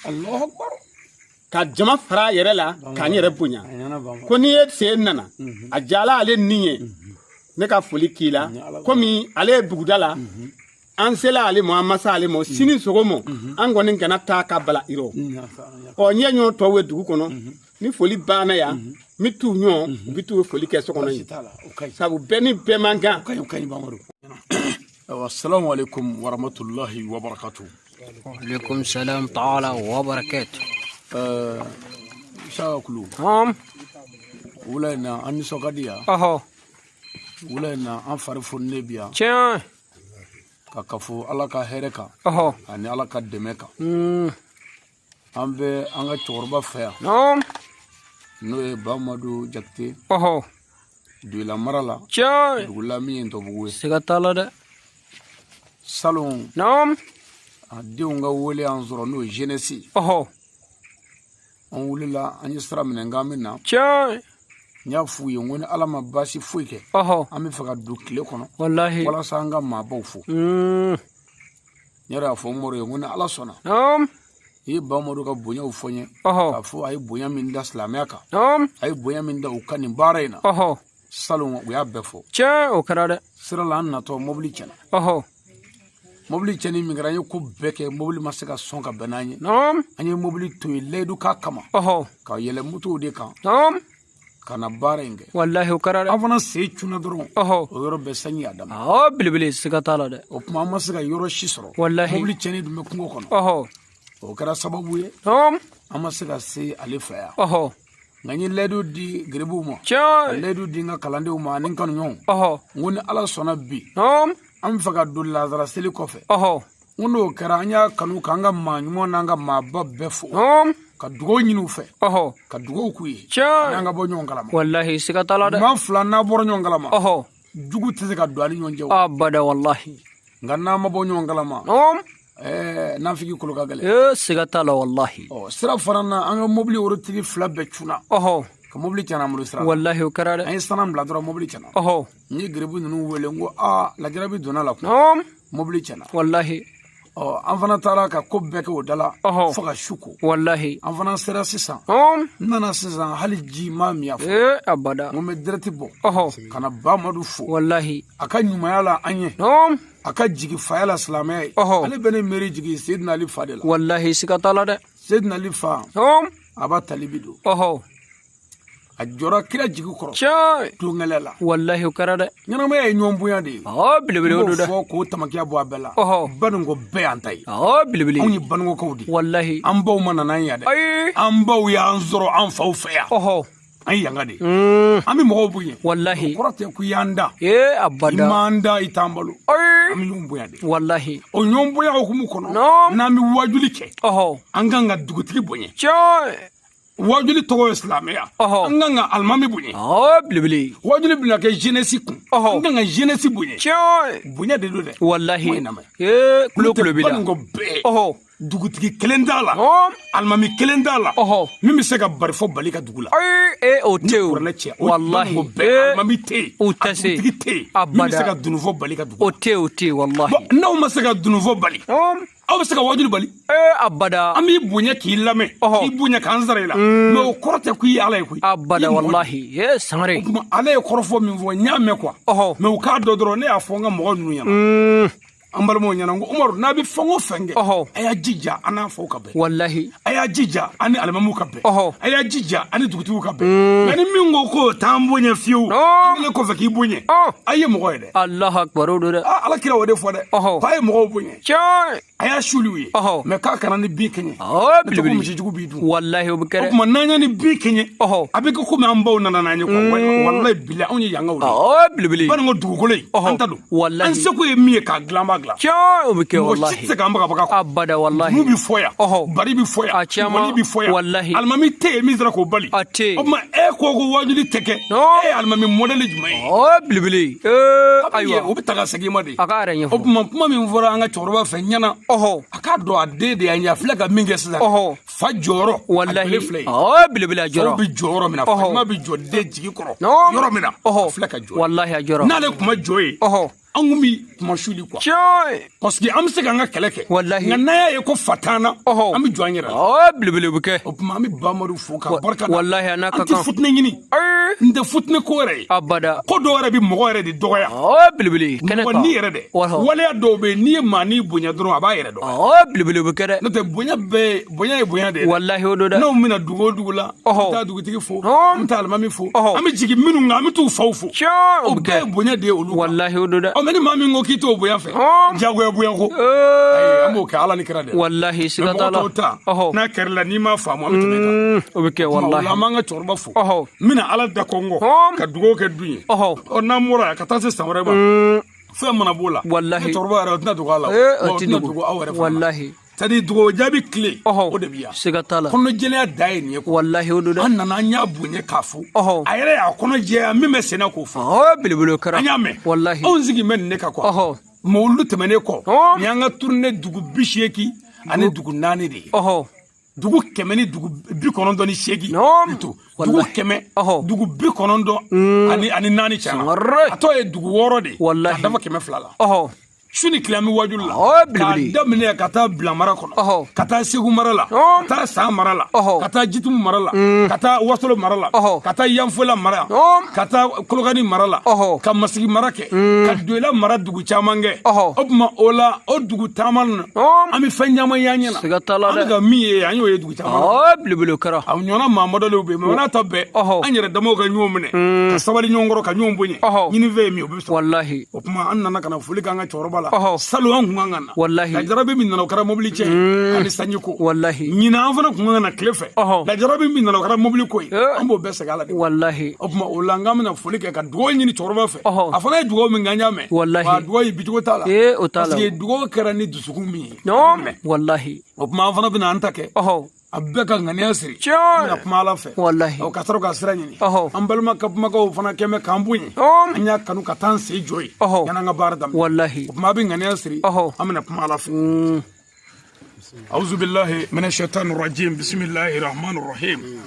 Ka jama fara a yɛrɛ la k'an yɛrɛ bonya ko n'i ye sen nana a jala ale ni ye ne ka foli k'i la komi ale ye buguda la an sela ale ma an ma se ale ma sini sɔgɔma an kɔni kana taa ka bala i rɔ ɔ n ye ɲɔgɔn tɔw ye dugu kɔnɔ ni foli banna yan n bɛ t'u ɲɔgɔn u bɛ t'u foli kɛ so kɔnɔ yen sabu bɛɛ ni bɛɛ man kan. Ayiwa, salamu aleykum warahmatulahi wabarakatu. Aleykum salam taala wa barakatu. Isaka Kulu. Wula in na an nisɔn ka di yan. Wula in na an fari foninen bi yan. Tiɲɛ. Ka kafo Ala ka hɛrɛ kan. Ani Ala ka dɛmɛ kan. An bɛ an ka cɛkɔrɔba fɛ yan. N'o ye Bamadu Jakite. Duyila mara la. Tiɲɛ. Dugu la min ye Ntɔbugu ye. Siga t'a la dɛ. Salon. A denw ka wele y'an sɔrɔ n'o ye jeunesse. An wulila an ye sira minɛ k'an bɛ na. Tiɲɛ. N y'a f'u ye n ko ni Ala ma baasi foyi kɛ. An bɛ fɛ ka don tile kɔnɔ. Walahi. Walasa an ka maabaw fo. N yɛrɛ y'a fɔ Umaru ye n ko ni Ala sɔnna. I ye Bamadu ka bonyaw fɔ n ye. K'a fɔ a ye bonya min da silamɛya kan. A ye bonya min da u ka nin baara in na. Salon u y'a bɛɛ fɔ. Tiɲɛ, o kɛra dɛ. Sira la an natɔ mobili tiɲɛna. Mobili tiɲɛni min kɛra an ye ko bɛɛ kɛ mobili ma se ka sɔn ka bɛn n'an ye. An ye mobili to yen layidu k'a kama. Ka yɛlɛ motow de kan. Ka na baara in kɛ. Walahi o kɛra dɛ. An fana sen cunna dɔrɔn. O yɔrɔ bɛɛ sanji y'a daminɛ. Belebele siga t'a la dɛ. O tuma an ma se ka yɔrɔ si sɔrɔ. Walahi. Mobili tiɲɛni dun bɛ kungo kɔnɔ. O kɛra sababu ye. An ma se ka se ale fɛ yan. Nka n ye layidu di geribuw ma. Tiɲɛ. Ka layidu di n ka kalandenw ma ani n kanuɲɔgɔnw. N ko ni Ala sɔnna bi. An bɛ fɛ ka don lazara seli kɔfɛ. N ko n'o kɛra an y'a kanu k'an ka maa ɲuman n'an ka maaba bɛɛ fo. Ka dugawu ɲini u fɛ. Ka dugawu k'u ye. Tiɲɛ. N'an ka bɔ ɲɔgɔn kalama. Walahi siga t'a la dɛ. Ɲuman fila n'a bɔra ɲɔgɔn kalama. Jugu tɛ se ka don an ni ɲɔgɔn cɛ o. Abada walahi. Nka n'an ma bɔ ɲɔgɔn kalama. Nafigi kolo ka gɛlɛn. Siga t'a la walahi. Ɔ sira fana na an ka mobili worotigi fila bɛɛ cunna. Ka mobili tiɲɛna an bolo sira la. Walahi o kɛra dɛ. An ye sanu bila dɔrɔn mobili tiɲɛna. N ye geribu ninnu wele n ko aa lajarabi donna la kun. Mobili tiɲɛna. Walahi. Ɔ an fana taara ka ko bɛɛ kɛ o da la. Fo ka su ko. Walahi. An fana sera sisan. N nana sisan hali ji ma min a fɔ. Abada. N ko n bɛ direct bɔ. Ka na Bamadu fo. Walahi. A ka ɲumanya la an ye. A ka jigi faya la silamɛya ye. Ale bɛ ne miiri jigin Seydina Ali fa de la. Walahi siga t'a la dɛ. Seydina Ali fa. A b'a talibi don. A jɔra kira jigi kɔrɔ. Tiɲɛ. Tulonkɛlɛ la. Walahi o kɛra dɛ. Ɲɛnamaya ye ɲɔgɔn bonya de ye. Belebele o don dɛ. N b'o fɔ k'o tamakiya bɔ a bɛɛ la. Baninko bɛɛ y'an ta ye. Belebele. Anw ye baninkokaw de ye. Walahi. An baw ma nana an yan dɛ. Ayi. An baw y'an sɔrɔ an faw fɛ yan. An ye yanga de ye. An bɛ mɔgɔw bonya. Walahi. O kɔrɔ tɛ ko i y'an da. Abada. I m'an da i t'an balo. Ayi. An bɛ ɲɔgɔn bonya de. Walahi. O ɲɔgɔn bonya hukumu kɔnɔ. N'an bɛ wajuli kɛ. An kan ka dugutigi bonya. Tiɲɛ. Wajuli tɔgɔ ye silamɛya. An kan ka alimami bonya. Belebele. Wajuli bɛna kɛ jeunesse kun. An kan ka jeunesse bonya. Tiɲɛ. Bonya de don dɛ. Walahi. Kulo kulo b'i la. Baninko bɛɛ. Dugutigi kelen t'a la. Alimami kelen t'a la. Min bɛ se ka bari fɔ bali ka dugu la. Ayi o tɛ o. Ni kuranɛ cɛ. Walahi. Baninko bɛɛ alimami tɛ yen. O tɛ se. A dugutigi tɛ yen. Min bɛ se ka dunun fɔ bali ka dugu la. O tɛ o tɛ walahi. Bon n'aw ma se ka dunun fɔ bali. Aw bɛ se ka wajuli bali. Abada. An b'i bonya k'i lamɛn. K'i bonya k'an sara i la. Mais o kɔrɔ tɛ k'i ye Ala ye koyi. Abada walahi. Sangare. O tuma ale ye kɔrɔfɔ min fɔ n y'a mɛn quoi. Mais u k'a dɔn dɔrɔn ne y'a fɔ n ka mɔgɔ ninnu ɲɛna. An balimaw ɲɛna n ko Umaru n'a bɛ fɛn o fɛn kɛ. A y'a jija an n'a faw ka bɛn. Walahi. A y'a jija an ni alimamiw ka bɛn. A y'a jija an ni dugutigiw ka bɛn. Nka ni min ko k'o t'an bonya fiyewu. An kɛlen kɔfɛ k'i bonya. A ye mɔgɔ ye dɛ. Alahu akibaru o don dɛ. Ala kira o de fɔ dɛ. K'a ye mɔgɔw bonya. Tiɲɛ. A y'a suliw ye. Mais k'a kana ni bin kɛɲɛ. Belebele. Misi jugu b'i dun. Walahi o bɛ kɛ dɛ. O tuma n'an ye ni bin kɛɲɛ. A bɛ kɛ komi an baw nana n'an ye quoi. Walahi bilahi anw ye yangaw de ye. Belebele. Baninko dugukolo in. An ta don. Walahi. An seko ye min ye k'a dilan an b'a dilan. Tiɲɛ o bɛ kɛ walahi. Mɔgɔ si tɛ se k'an bagabaga quoi. Abada walahi. Mun bɛ fɔ yan. Bari bɛ fɔ yan. A caman. Wali bɛ fɔ yan. Walahi. Alimami tɛ yen min sera k'o bali. A tɛ yen. O tuma e ko ko wajuli tɛ kɛ. E ye alimami mɔdɛli jumɛn ye. Belebele. Ayiwa. O bɛ ta ka segin i ma de. A k'a yɛrɛ ɲɛfɔ. O tuma kuma min fɔra an ka cɛkɔrɔba fɛ ɲɛna. A k'a dɔn a den de y'an ye a filɛ ka min kɛ sisan. Fa jɔyɔrɔ. Walahi. A filɛ ye. Belebele a jɔyɔrɔ. Faw bɛ jɔ yɔrɔ min na. Fa ɲuman bɛ jɔ den jigi kɔrɔ. Yɔrɔ min na. A filɛ ka jɔ. Walahi a jɔyɔrɔ. N'ale tun ma jɔ yen. An kun bi kuma suli quoi. Parce que an bɛ se k'an ka kɛlɛ kɛ. Walahi. Nka n'an y'a ye ko fa t'an na. An bɛ jɔ an yɛrɛ la. Ɔ belebele bɛ kɛ. O tuma an bɛ Bamadu fo ka barika da. Walahi a n'a ka An tɛ kan. futinɛ ɲini. N tɛ futinɛ ko yɛrɛ ye. Abada. Ko dɔw yɛrɛ bɛ mɔgɔ yɛrɛ de dɔgɔya. Ɔ belebele kɛnɛ Mɔgɔ kan. ni yɛrɛ dɛ. Waleya dɔw bɛ yen n'i ye maa n'i bonya dɔrɔn a b'a yɛrɛ dɔgɔya. Ɔ belebele bɛ kɛ dɛ. N'o tɛ bonya bɛɛ bonya ye bonya de ye. Walahi o don dɛ. N'anw bɛna dugu o dugu la. An bɛ taa dugutigi fo. An bɛ taa alimami fo. An bɛ jigin minnu kan an bɛ t'u faw fo. O bɛɛ ye bonya de ye olu kan. Walahi o don dɛ. Ɔ mais ni maa min ko k'i t'o bonya fɛ. Diyagoya bonya ko. Ayi an b'o kɛ Ala ni kira de la. Walahi siga t'a la. Mais mɔgɔ tɔw ta. N'a kɛra la n'i m'a faamu an bɛ tɛmɛ i kan. O bɛ kɛ walahi. An b'an ka cɛkɔrɔba fo. N bɛna Ala da kɔngɔ. Ka dugawu kɛ du ye. Ɔ n'an bɔra yan ka taa se san wɛrɛ ma. Fɛn mana b'o la. Walahi. Cɛkɔrɔba yɛrɛ o tɛna dogo a la. O O tɛ tɛna dogo. dogo aw yɛrɛ fana la. Walahi. C'est à dire dugawu jaabi tile. O de bɛ yan. Siga t'a la. Kɔnɔjɛlenya dan ye nin ye. Walahi o don dɛ. An nana an y'a bonya k'a fo. A yɛrɛ y'a kɔnɔ jɛya min bɛ senna k'o fɔ. Belebele kɛra. An y'a mɛn. Walahi. Anw sigi bɛ nin de kan quoi. Mais olu tɛmɛnen kɔ. Nin y'an ka tournée dugu 80 ani dugu 4 de ye. Dugu 100 ni dugu 98. Plutôt. Dugu 100 dugu 94 ani 4 cɛna. A tɔ ye dugu 6 de ye. Walahi. Ka dafa 200 la. Su ni tile an bɛ wajulu la. K'a daminɛ ka taa Bila mara kɔnɔ. Ka taa Segu mara la. Ka taa San mara la. Ka taa Jitumu mara la. Ka taa Wasolo mara la. Ka taa Yanfola mara. Ka taa Kolokani mara la. Ka Masigi mara kɛ. Ka Doyila mara dugu caman kɛ. O tuma o la o dugu taama na. An bɛ fɛn caman y'an ɲɛ na. Siga t'a la dɛ. An bɛ ka min ye an y'o ye dugu caman na. Belebele kɛra. A ɲɔgɔnna maa mɔdɛliw bɛ yen mais o n'a ta bɛɛ. An yɛrɛ damaw ka ɲɔgɔn minɛ. Ka sabali ɲɔgɔn kɔrɔ ka ɲɔgɔn bonya. Ɲinifɛn ye min ye o bɛ sɔrɔ. Walahi. O tuma an nana ka na foli k'an ka cɛkɔrɔba la. Salon an kun kan ka na. Walahi. Lajarabi min nana o kɛra mobili cɛ ye. Ani sanji ko. Walahi. Ɲinan an fana kun kan ka na tile fɛ. Lajarabi min nana o kɛra mobili ko ye. An b'o bɛɛ segin a la de. Walahi. O tuma o la n k'an bɛna foli kɛ ka dugawu ɲini cɛkɔrɔba fɛ. A fana ye dugawu min kɛ an y'a mɛn. Walahi. Wa dugawu in bicogo t'a la. O t'a la. Parce que dugawu kɛra ni dusukun min ye. Walahi. O tuma an fana bɛna an ta kɛ. A bɛɛ ka ŋaniya siri. An bɛna kuma Ala fɛ. Walahi. Ka sɔrɔ ka sira ɲini. An balima ka kumakaw fana kɛn bɛ k'an bonya. An y'a kanu ka taa an sen jɔ yen. Yanni an ka baara daminɛ. Walahi. O tuma a bɛ ŋaniya siri. An bɛna kuma Ala fɛ. أعوذ بالله من الشيطان الرجيم بسم الله الرحمن الرحيم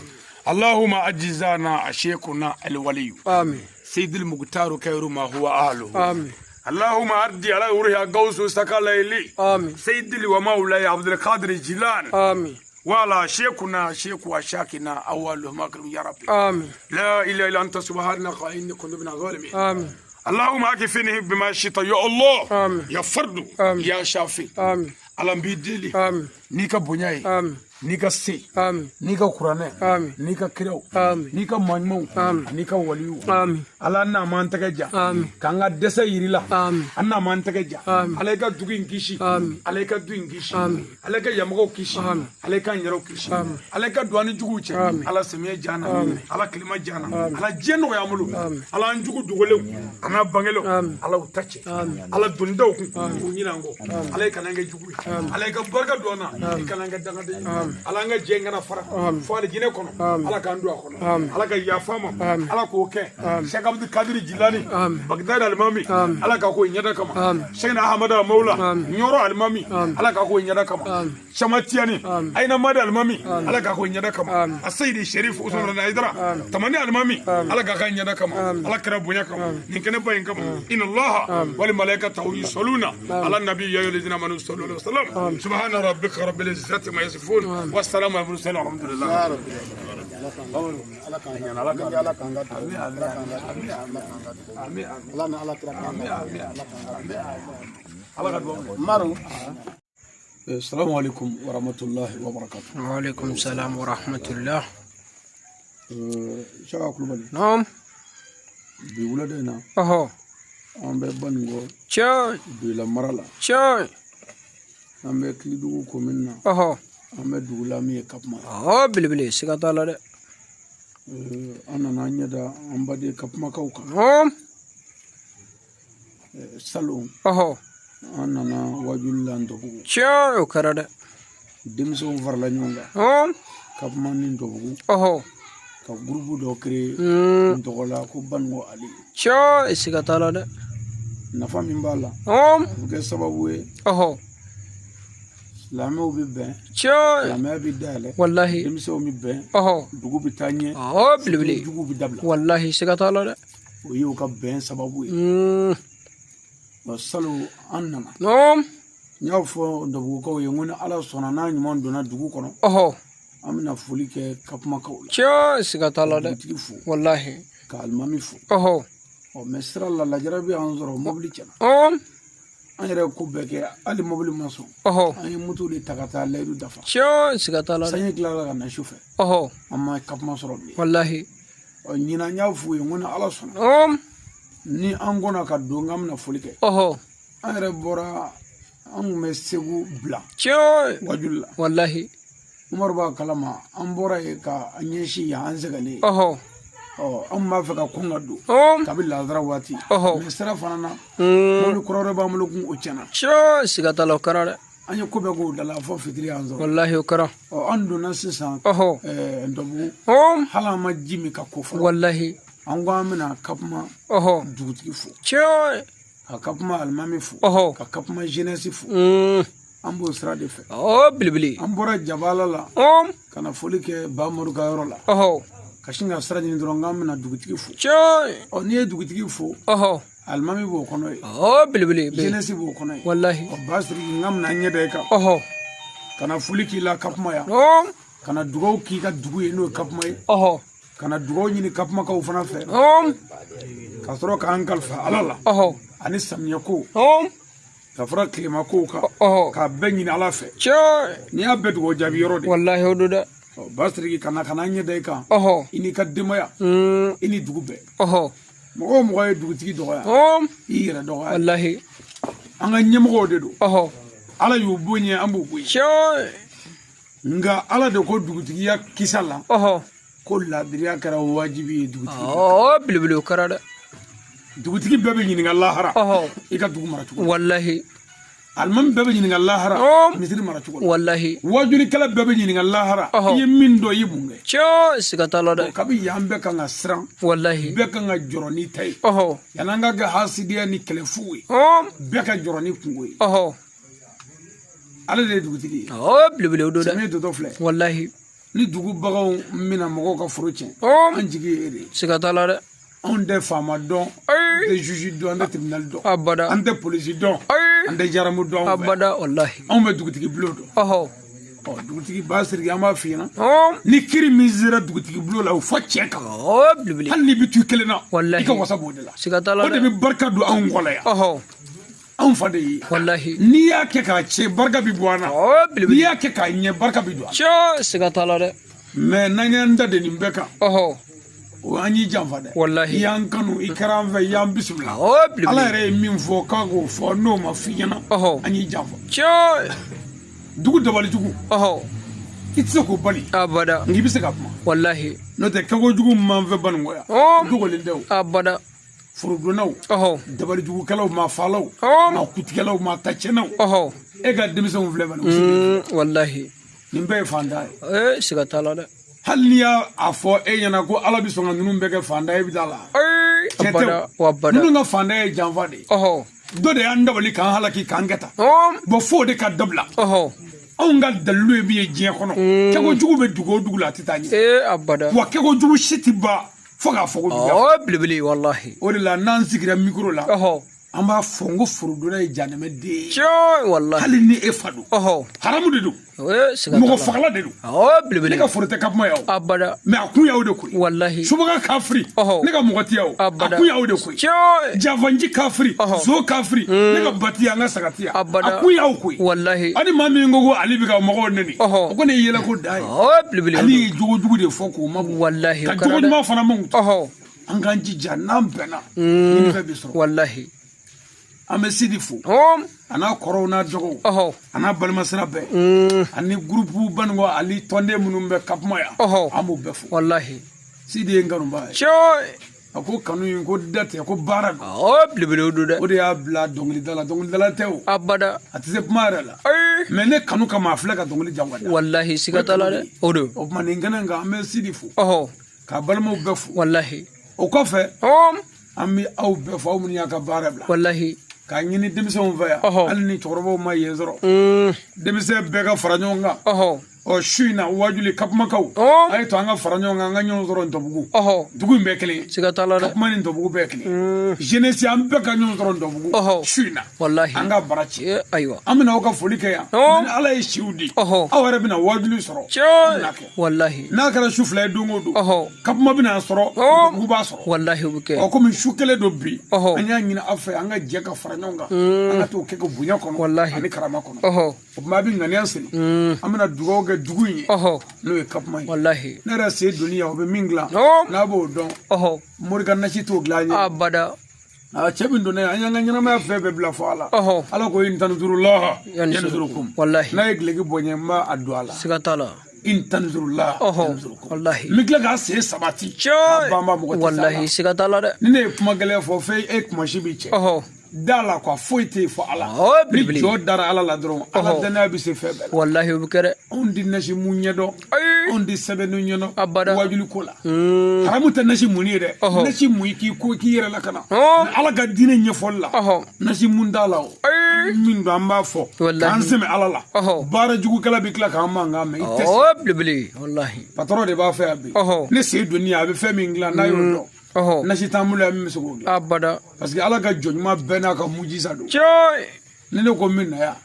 اللهم أجزانا شيخنا الولي آمين سيد المختار خير ما هو أهله آمين اللهم أرضي على روحي غوث سكاليلي آمين سيدي ومولاي عبد القادر الجيلاني آمين وعلى شيخنا شيخ وشاكنا أولهم أكرم يا ربي آمين لا إله إلا أنت سبحانك إني كنت من الظالمين آمين اللهم أكفني بما شئت يا الله آمين يا فرد آمين يا شافي آمين Ala n b'i deli آمين n'i ka bonya ye آمين n'i ka se آمين n'i ka kuranɛ آمين n'i ka kiraw آمين n'i ka maaɲumanw آمين n'i ka waliw آمين Ala n'a m'an tɛgɛ ja آمين k'an ka dɛsɛ yiri la آمين an n'a m'an tɛgɛ ja آمين Ala i ka dugu in kisi آمين Ala i ka du in kisi آمين Ala i ka yamɔgɔw kisi آمين Ala i k'an yɛrɛw kisi آمين Ala i ka don an ni juguw cɛ آمين Ala samiyɛ diya an na آمين Ala tilema diya an na آمين Ala diɲɛ nɔgɔya an bolo آمين Ala an jugu dogolenw a n'a bangelenw آمين Ala u ta cɛ آمين Ala doni daw kun k'u ɲinɛ an kɔ Ala i kana an kɛ jugu ye Ala i ka barika don an na i kana an kɛ dangaden ye Ala an ka jɛ in kana fara fo alijinɛ kɔnɔ Ala k'an don a kɔnɔ Ala ka yafa an ma Ala k'o kɛ Cheikh Abdou Kadiri Jilani Bagdad alimami Ala k'a k'o ɲɛda kama Cheikh Ahmad Mawla Ɲɔrɔ alimami Ala k'a k'o ɲɛda kama Samatiyani Ayina Madi alimami Ala k'a k'o ɲɛda kama Aseyidi Sherif Usman Aidara Tamani alimami Ala k'a k'a ɲɛda kama Ala kɛra bonya kama nin kɛnɛba in kama inna Allaha wal malaikatahu yusalluna ala nabi ya ayyuhallazina amanu sallu alaihi wasallam subhana rabbika rabbil izzati ma yasifun wassalamu alal mursalin walhamdulillah. Assalamu alaikum wa rahmatullahi wa barakatuh. وعليكم السلام ورحمة الله. Shaka Kulubali. نعم. Bi wulada in na an bɛ Baningo Tiɲɛ. Doyila mara la. Tiɲɛ. An bɛ Kilidugu commune na. An bɛ dugu la min ye Kapuma. Belebele siga t'a la dɛ. An nana an ɲɛ da an baden Kapumakaw kan. Salon. An nana wajuli la Ntɔbugu. Tiɲɛ o kɛra dɛ. Denmisɛnw farala ɲɔgɔn kan. Kapuma ni Ntɔbugu. Ka gurupu dɔ créer n tɔgɔ la ko Baningo Ali. Tiɲɛ siga t'a la dɛ. Nafa min b'a la. O bɛ kɛ sababu ye. Silamɛw bɛ bɛn. Tiɲɛ. Silamɛya bɛ dayɛlɛ. Walahi. Denmisɛnw bɛ bɛn. Dugu bɛ taa ɲɛ. Belebele. Juguw bɛ dabila. Walahi siga t'a la dɛ. O y'u ka bɛn sababu ye. Salon an nana. N y'a fɔ Ndɔbugukaw ye n ko ni Ala sɔnna n'a ɲuman donna dugu kɔnɔ. An bɛna foli kɛ Kakumakaw la. Tiɲɛ, siga t'a la dɛ. Dugutigi fo. Walahi. Ka alimami fo. Ɔ mɛ sira la lajarabi y'an sɔrɔ, mobili tiɲɛna. An yɛrɛ ye ko bɛɛ kɛ, hali mobili ma sɔn. An ye moto de ta ka taa layidu dafa. Tiɲɛ, siga t'a la dɛ. Sanji tilala ka na su fɛ. An ma Kakuma sɔrɔ bilen. Walahi. Ɔ ɲinan n y'a f'u ye n ko ni Ala sɔnna. Ni an kɔnna ka don k'an bɛna foli kɛ. An yɛrɛ bɔra, an tun bɛ Segu bila. Tiɲɛ. Wajuli la. Walahi. Umaru b'a kalama, an bɔra yen ka an ɲɛsin yan, an sɛgɛnnen. Ɔ an b'a fɛ ka kɔn ka don. Kabi lazara waati. Mɛ sira fana na. Mobili kura wɛrɛ b'an bolo kun, o tiɲɛna. Tiɲɛ, siga t'a la, o kɛra dɛ. An ye ko bɛɛ k'o da la fo fitiri y'an sɔrɔ. Walahi, o kɛra. Ɔ an donna sisan. Ndɔbugu. Hali an ma ji min ka ko fɔlɔ. Walahi. An ko an bɛna Kakuma dugutigi fo. Tiɲɛ. Ka Kakuma alimami fo. Ka Kakuma jeunesse fo. An b'o sira de fɛ. Belebele. An bɔra Jabala la. Ka na foli kɛ Bamadu ka yɔrɔ la. Ka sin ka sira ɲini dɔrɔn k'an bɛna dugutigi fo. Tiɲɛ. Ɔ n'i ye dugutigi fo. Alimami b'o kɔnɔ yen. Belebele. Jeunesse b'o kɔnɔ yen. Walahi. Ɔ Basiriki n ka bɛna ɲɛ da i kan. Ka na foli k'i la Kakuma yan. Ka na dugawu k'i ka dugu ye n'o ye Kakuma ye. Ka na dugawu ɲini Kakumakaw fana fɛ. Ka sɔrɔ k'an kalifa Ala la. Ani samiyɛ ko. Ka fara tilema kow kan. K'a bɛɛ ɲini Ala fɛ. Tiɲɛ. N'i y'a bɛɛ dugawu jaabi yɔrɔ de. Walahi, o don dɛ. Basiriki ka na an ɲɛ da i kan. I n'i ka denbaya. I ni dugu bɛɛ. Mɔgɔ o mɔgɔ ye dugutigi dɔgɔya. I yɛrɛ dɔgɔya. Walahi. An ka ɲɛmɔgɔw de don. Ala y'u bonya, an b'u bonya. Tiɲɛ. Nka Ala de ko dugutigiya kisa la. Ko laadiriya kɛra wajibi ye dugutigi. Belebele, o kɛra dɛ. Dugutigi bɛɛ bɛ ɲininka lahara. I ka dugu mara cogo. Walahi. Alimami bɛɛ bɛ ɲininka lahara. Misiri mara cogo. Walahi. Wajulikɛla bɛɛ bɛ ɲininka lahara. I ye min dɔn, i ye mun kɛ. Tiɲɛ, siga t'a la dɛ. Kabi yan bɛɛ kan ka siran. Walahi. Bɛɛ kan ka jɔrɔ n'i ta ye. Yan'an ka kɛ hasidiya ni kɛlɛ fu ye. Bɛɛ ka jɔrɔ ni kungo ye. Ale de ye dugutigi ye. Belebele, o don dɛ. Samiya dontɔ filɛ. Walahi. Ni dugu baganw bɛna mɔgɔw ka foro tiɲɛ. An jigi ye e de ye. Siga t'a la dɛ. Anw tɛ faama dɔn. An tɛ juge dɔn, an tɛ tribunal dɔn. Abada. An tɛ polisi dɔn. An tɛ jaramu dɔn. Abada, walahi. Anw bɛ dugutigi bulon dɔn. Ɔ dugutigi Basiriki, an b'a f'i ɲɛna. Ni kiri min sera dugutigi bulon la, o fɔ cɛ kan. Belebele. Hali n'i bɛ to i kelen na. Walahi. I ka wasa b'o de la. Siga t'a la dɛ. O de bɛ barika don anw kɔ la yan. Anw fa de ye. Walahi. N'i y'a kɛ k'a tiɲɛ, barika bɛ bɔ an na. Belebele. N'i y'a kɛ k'a ɲɛ, barika bɛ don an na. Tiɲɛ, siga t'a la dɛ. Mɛ n'an y'an da de nin bɛɛ kan. O an y'i janfa dɛ. Walahi. I y'an kanu, i kɛra an fɛ, i y'an bisimila. Belebele. Ala yɛrɛ ye min fɔ k'a k'o fɔ, n'o ma f'i ɲɛna. An y'i janfa. Tiɲɛ. Dugu dabalijugu. I tɛ se k'o bali. Abada. Nka i bɛ se ka kuma. Walahi. N'o tɛ kɛkojugu min b'an fɛ Banikɔ yan. Dogolen tɛ o. Abada. Forodonnaw. Dabalijugukɛlaw, maa faalaw. Maa kutigɛlaw, maa tacɛnnaw. E ka denmisɛnw filɛ bani. Walahi. Nin bɛɛ ye fantan ye. Siga t'a la dɛ. Hali n'i y'a fɔ e ɲɛna ko Ala bɛ sɔn ka ninnu bɛɛ kɛ fantan ye, e bɛ taa la. Tiɲɛ tɛ o. Ninnu ka fantan ye janfa de ye. Dɔ de y'an dabali k'an halaki k'an kɛ tan. Bɔn f'o de ka dabila. Anw ka dalilu ye min ye diɲɛ kɔnɔ. Kɛkojugu bɛ dugu o dugu la, a tɛ taa ɲɛ. Abada. Wa kɛkojugu si tɛ ban fo k'a fɔ ko juguya. Belebele, walahi. O de la n'an sigira mikoro la. An b'a fɔ n ko forodonna ye janɛmɛ den ye. Tiɲɛ, walahi. Hali ni e fa don. Haramu de don. Mɔgɔ fagala de don. Belebele. Ne ka foro tɛ Kakuma yan o. Abada. Mɛ a kun y'aw de koyi. Walahi. Subaga kafiri. Ne ka mɔgɔ ti yan o. Abada. A kun y'aw de koyi. Tiɲɛ. Jafanji kafiri. Zo kafiri. Ne ka ba ti yan, n ka saga ti yan. Abada. A kun y'aw koyi. Walahi. Ani maa min ko ko Ale bɛ ka mɔgɔw nɛni. O ko ne ye yɛlɛ ko da ye. Belebele. Ale ye jogojugu de fɔ k'o ma. Walahi. Ka jogo ɲuman fana mankutu. An k'an jija n'an bɛnna. Ɲinifɛn bɛ sɔrɔ. Walahi. An bɛ Sidi fo. A n'a kɔrɔw n'a dɔgɔw. A n'a balimasira bɛɛ. Ani gurupu Banikɔ ani tɔnden minnu bɛ Kakuma yan. An b'u bɛɛ fo. Walahi. Sidi ye n kanuba ye. Tiɲɛ. A ko kanu in ko da tɛ, ko baara don. Belebele o don dɛ. O de y'a bila dɔnkilida la, dɔnkilidala tɛ o. Abada. A tɛ se kuma yɛrɛ la. Mɛ ne kanu kama a filɛ ka dɔnkili jan ka da. Walahi, siga t'a la dɛ. O don. O tuma nin kɛnɛ in kan, an bɛ Sidi fo. K'a balimaw bɛɛ fo. Walahi. O kɔfɛ. An bɛ aw bɛɛ fo, aw minnu y'a ka baara bila. Walahi. K'a ɲini denmisɛnw fɛ yan. Hali ni cɛkɔrɔbaw ma yen sɔrɔ. Denmisɛn bɛɛ ka fara ɲɔgɔn kan. Ɔ su in na wajuli Kapumakaw a ye to an ka fara ɲɔgɔn kan an ka ɲɔgɔn sɔrɔ Ntɔbugu. Dugu in bɛɛ kelen. Siga t'a la dɛ. Kapuma ni Ntɔbugu bɛɛ kelen. Jeunesse an bɛɛ ka ɲɔgɔn sɔrɔ Ntɔbugu. Su in na. Walahi. An ka bara ci. Ayiwa. An bɛna aw ka foli kɛ yan. Ni Ala ye siw di. Aw yɛrɛ bɛna wajuli sɔrɔ. Tiɲɛ. Walahi. N'a kɛra su 2 ye don o don. Kapuma bɛna sɔrɔ. Ntɔbugu b'a sɔrɔ. Walahi o bɛ kɛ. Ɔ komi su kelen don bi. An y'a ɲini aw fɛ an ka jɛ ka fara ɲɔgɔn kan. An ka t'o kɛ ka bonya kɔnɔ. Walahi. Ani karama kɔnɔ. O tuma a bɛ ŋaniya siri. An bɛna dugawu kɛ dugu in ye. N'o ye Kapuma ye. Walahi. Ne yɛrɛ sen donni yan o bɛ min dilan. N'a b'o dɔn. Mori ka nasi t'o dilan an ye. Abada. A cɛ min donna yan an y'an ka ɲɛnamaya fɛn bɛɛ bila fɔ Ala. Ala ko in tanzurulaha yanzurukum. Walahi. N'a ye duloki bɔ n ye n b'a don a la. Siga t'a la. In tanzurulaha yanzurukum. Walahi. N bɛ tila k'a sen sabati. K'a banba mɔgɔ tɛ s'a la. Walahi siga t'a la dɛ. Ni ne ye kuma gɛlɛn fɔ f'e e kumasi b'i cɛ. Da la quoi foyi tɛ yen fɔ Ala. Ni jɔ dara Ala la dɔrɔn Ala danaya bɛ se fɛn bɛɛ la. Walahi o bɛ kɛ dɛ. Anw tɛ nasi mun ɲɛdɔn. Anw tɛ sɛbɛnni ɲɛdɔn. Abada. Wajuli ko la. Haramu tɛ nasi mun ye dɛ. Nasi mun ye k'i ko k'i yɛrɛ lakana. Ala ka diinɛ ɲɛfɔli la. Nasi mun t'a la o. Min don an b'a fɔ. K'an sɛmɛ Ala la. Baara jugukɛla bɛ tila k'an mankan mɛn i tɛ se. Belebele walahi. Patɔrɔn de b'a fɛ yan bi. Ne sen donni a bɛ fɛn min dilan n'a y'o dɔn. Nasi t'an bolo yan min bɛ se k'o dilan. Abada. Parce que Ala ka jɔn ɲuman bɛɛ n'a ka mujisa don. Ni ne ko n bɛ na yan.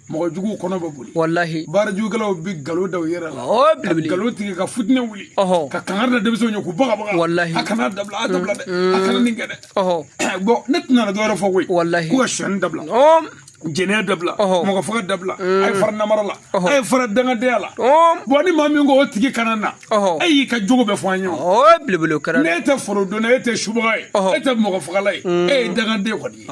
Mɔgɔ juguw kɔnɔ bɛ boli. Walahi. Baara jugukɛlaw bɛ nkalon da u yɛrɛ la. Ka nkalon tigɛ ka futinɛ wuli. Ka kangari da denmisɛnw ye k'u bagabaga. Walahi. A kana dabila a dabila dɛ. A kana nin kɛ dɛ. Bon ne tɛna na dɔwɛrɛ fɔ koyi. Walahi. K'u ka sonyɛni dabila. Jɛnɛya dabila. Mɔgɔ faga dabila. A ye fara namara la. A ye fara dangadenya la. Bon ni maa min ko o tigi kana na. E y'i ka jogo bɛɛ fɔ an ye o. Belebele o kɛra. Ne tɛ forodonna e tɛ subaga ye. E tɛ mɔgɔ fagala ye. E ye dangaden kɔni ye.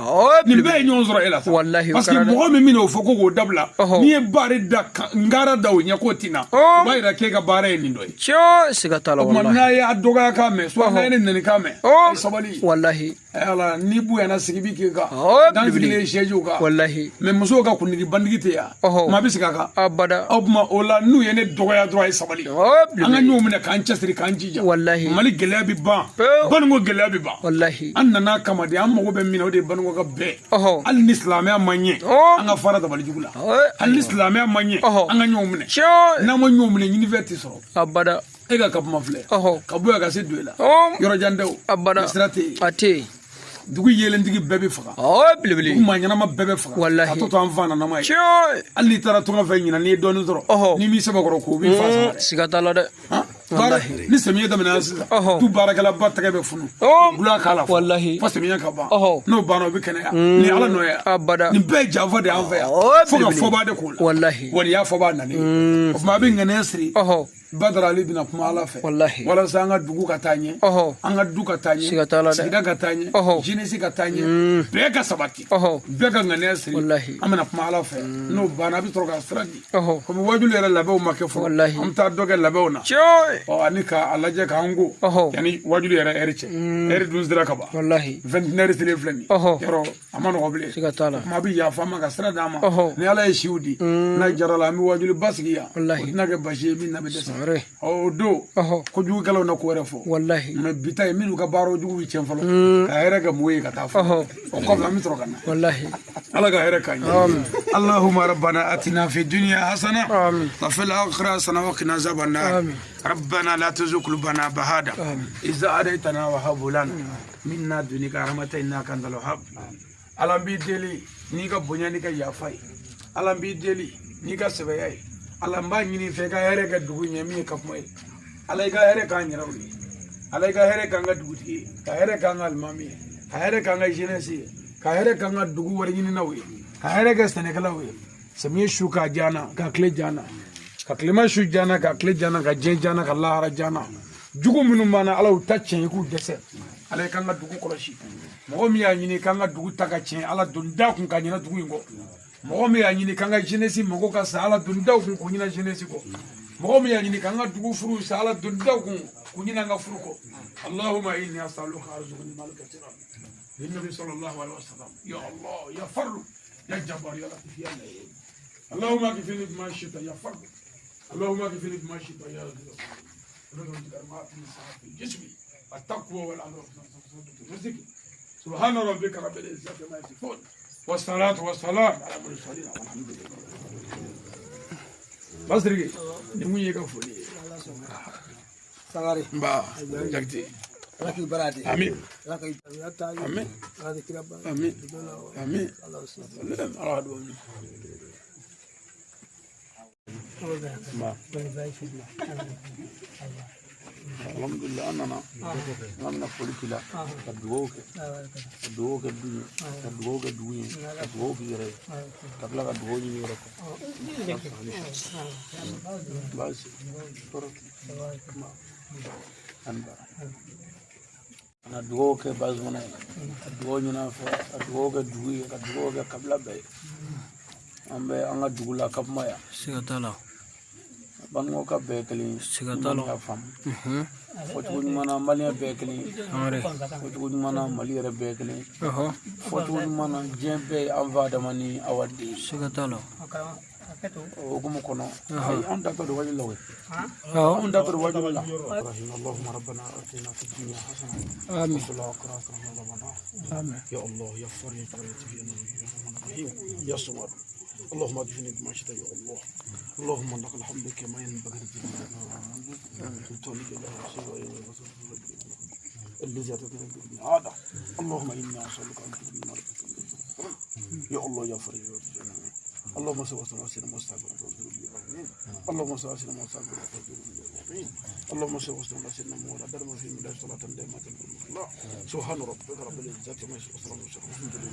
Nin bɛɛ ye ɲɔgɔn sɔrɔ e la sa. Walahi o parce que kɛra dɛ. mɔgɔ min bɛna o fɔ ko k'o dabila. N'i ye baari da ngara da o ɲɛ k'o ti na. O b'a yira k'e ka baara ye nin dɔ ye. Tiɲɛ siga t'a la O tuma walahi. n'a y'a dɔgɔya k'a mɛn soit n'a ye ne nɛni k'a mɛn. A ye sabali. Walahi. Ala n'i bonyana sigi bi k'i kan. Dan sigilen siège kan. Walahi. Mais musow ka kuntigi bandigi tɛ yan. Maa bɛ sigi a kan. Abada. O tuma o la n'u ye ne dɔgɔya dɔrɔn a ye sabali. An ka ɲɔgɔn minɛ k'an cɛsiri k'an jija. Walahi. Mali gɛlɛya bɛ ban. Baninko gɛlɛya bɛ ban. Walahi. An nana kama de an mago bɛ min na o de ye baninko ka bɛn. Hali ni silamɛya ma ɲɛ. An ka fara dabali jugu la. Hali ni silamɛya ma ɲɛ. An ka ɲɔgɔn minɛ. N'an ma ɲɔgɔn minɛ ɲinifɛn tɛ sɔrɔ. Abada. E ka Kapuma filɛ. Ka bɔ yan ka se Doyila. Yɔrɔ jan tɛ o. Abada. Sira tɛ yen. A tɛ yen. Dugu yeelentigi bɛɛ bɛ faga. Belebele. Dugu maa ɲɛnama bɛɛ bɛ faga. Walahi. Ka to to an fa nanama ye. Tiɲɛ. Hali n'i taara tunga fɛ ɲinan n'i ye dɔɔnin sɔrɔ. N'i m'i sɛbɛkɔrɔ ko o b'i fa sama dɛ. Siga t'a la dɛ. Baara ni samiyɛ daminɛna sisan. Du baarakɛlaba tɛgɛ bɛ funu. Gula k'a la. Walahi. Fo samiyɛ ka ban. N'o banna o bɛ kɛnɛya. Ni Ala nɔ ye. Abada. Nin bɛɛ ye janfa de y'an fɛ yan. Fo ka fɔba de k'o la. Walahi. Wa nin y'a fɔba nalen. O tuma a bɛ ŋaniya siri. Badara Ali bɛna kuma Ala fɛ. Walahi. Walasa an ka dugu ka taa ɲɛ. An ka du ka taa ɲɛ. Siga t'a la dɛ. Sigida ka taa ɲɛ. Jeunesse ka taa ɲɛ. Bɛɛ ka sabati. Bɛɛ ka ŋaniya siri. Walahi. An bɛna kuma Ala fɛ. N'o banna a bɛ sɔrɔ ka sira di. Komi wajulu yɛrɛ labɛnw ma kɛ fɔlɔ. Walahi. An bɛ taa dɔ kɛ labɛnw na. Tiɲɛ. Ɔ ani k'a lajɛ k'an ko. Yanni wajulu yɛrɛ ɛri cɛ. Ɛri dun sera ka ban. Walahi. 21 heures selen filɛ nin ye. Yɔrɔ a ma nɔgɔ bilen. Siga t'a la. O tuma a bɛ yafa an ma ka sira d'an ma. Ni Ala ye siw di. N'a jara la an bɛ wajulu ba sigi yan. Walahi. O tɛna kɛ basi ye min na bɛ dɛsɛ. O don kojugukɛlaw na ko wɛrɛ fɔ. Walahi. Mais bi ta ye minnu ka baara jugu bɛ tiɲɛ fɔlɔ. Ka hɛrɛ kɛ mɔgɔw ye ka taa fɔlɔ. O kɔfɛ an bɛ sɔrɔ ka na. Walahi. Ala ka hɛrɛ k'an ye. Allahumma rabbana atina fi dunya hasana. Wa fil akhirati hasana wa qina azaban nar. ربنا لا تزغ قلوبنا بعد إذ هديتنا وهب لنا من لدنك رحمة إنك أنت الوهاب. Ala b'i deli n'i ka bonya n'i ka yafa ye. Ala b'i deli n'i ka sɛbɛya ye. Ala n b'a ɲini fɛ i ka hɛrɛ kɛ dugu ɲɛ min ye Kapuma ye. Ala i ka hɛrɛ k'an yɛrɛw ye. Ala i ka hɛrɛ k'an ka dugutigi ye. Ka hɛrɛ k'an ka alimami ye. Ka hɛrɛ k'an ka jeunesse ye. Ka hɛrɛ k'an ka dugu wari ɲininaw ye. Ka hɛrɛ kɛ sɛnɛkɛlaw ye. Samiyɛ su k'a diya an na ka tile diya an na. Ka tilema su diya an na ka tile diya an na ka diɲɛ diya an na ka lahara diya an na. Jugu minnu b'an na Ala y'u ta tiɲɛ i k'u dɛsɛ. Ala ye k'an ka dugu kɔlɔsi. Mɔgɔ min y'a ɲini k'an ka dugu ta ka tiɲɛ Ala don da kun ka ɲinɛ dugu in kɔ. Mɔgɔ min y'a ɲini k'an ka jeunesse mago ka sa Ala don daw kun k'u ɲinɛ jeunesse kɔ. Mɔgɔ min y'a ɲini k'an ka dugu furu sa Ala don daw kun k'u ɲinɛ an ka furu kɔ. Allahumma inni as'aluka arzuqni mal kathira. Nabi sallallahu alaihi wasallam. Ya Allah ya Fardu ya Jabbar ya Latif ya Latif. Allahumma kfini bima shi'ta ya Fardu. Allahumma kfini bima shi'ta ya Latif. جسمي التقوى والعمل سبحان ربك رب العزة عما يصفون والصلاة والسلام على المرسلين والحمد لله. Basiriki nin mun ye ka foli ye Sangare nba Jakite Ala k'i baara di amin Ala k'i amin Ala k'i kira ba amin amin Ala ka duwawu nba alhamdulillah an nana an bɛna foli k'i la ka dugawu kɛ ka dugawu kɛ du ye ka dugawu kɛ dugu ye ka dugawu k'i yɛrɛ ye ka tila ka dugawu ɲini i yɛrɛ kɔ baasi tɔɔrɔ an bara ka dugawu kɛ Bazumana ye ka dugawu ɲini an fɛ ka dugawu kɛ dugu ye ka dugawu kɛ kabila bɛɛ ye an bɛ an ka dugu la Kapuma yan siga t'a la Banikɔ ka bɛɛ ye kelen ye siga t'a la y'a faamu fɔcogo ɲuman na maliyɛn bɛɛ ye kelen ye fɔcogo ɲuman na Mali yɛrɛ bɛɛ ye kelen ye fɔcogo ɲuman na diɲɛ bɛɛ ye an fa Adama ni Awa den ye siga t'a la o hukumu kɔnɔ ayi anw da tɔ don wajibi la koyi anw da tɔ don wajibi la اللهم ربنا اتنا في الدنيا حسنه آمين وفي الاخره حسنه وقنا عذاب النار آمين يا الله يا فريد الرحمن الرحيم يا صمد اللهم اكفني بما شئت يا الله اللهم لك الحمد كما ينبغي لجلالك سلطانك لا يحصي الذي اتتنا به عاده اللهم انا نسالك ان تغني مرضك يا الله يا فريد اللهم صل وسلم على سيدنا محمد اللهم صل على سيدنا محمد اللهم صل وسلم على سيدنا محمد في من صلاة دائمة الله سبحان ربك رب العزة عما يصفون والسلام على المرسلين والحمد لله.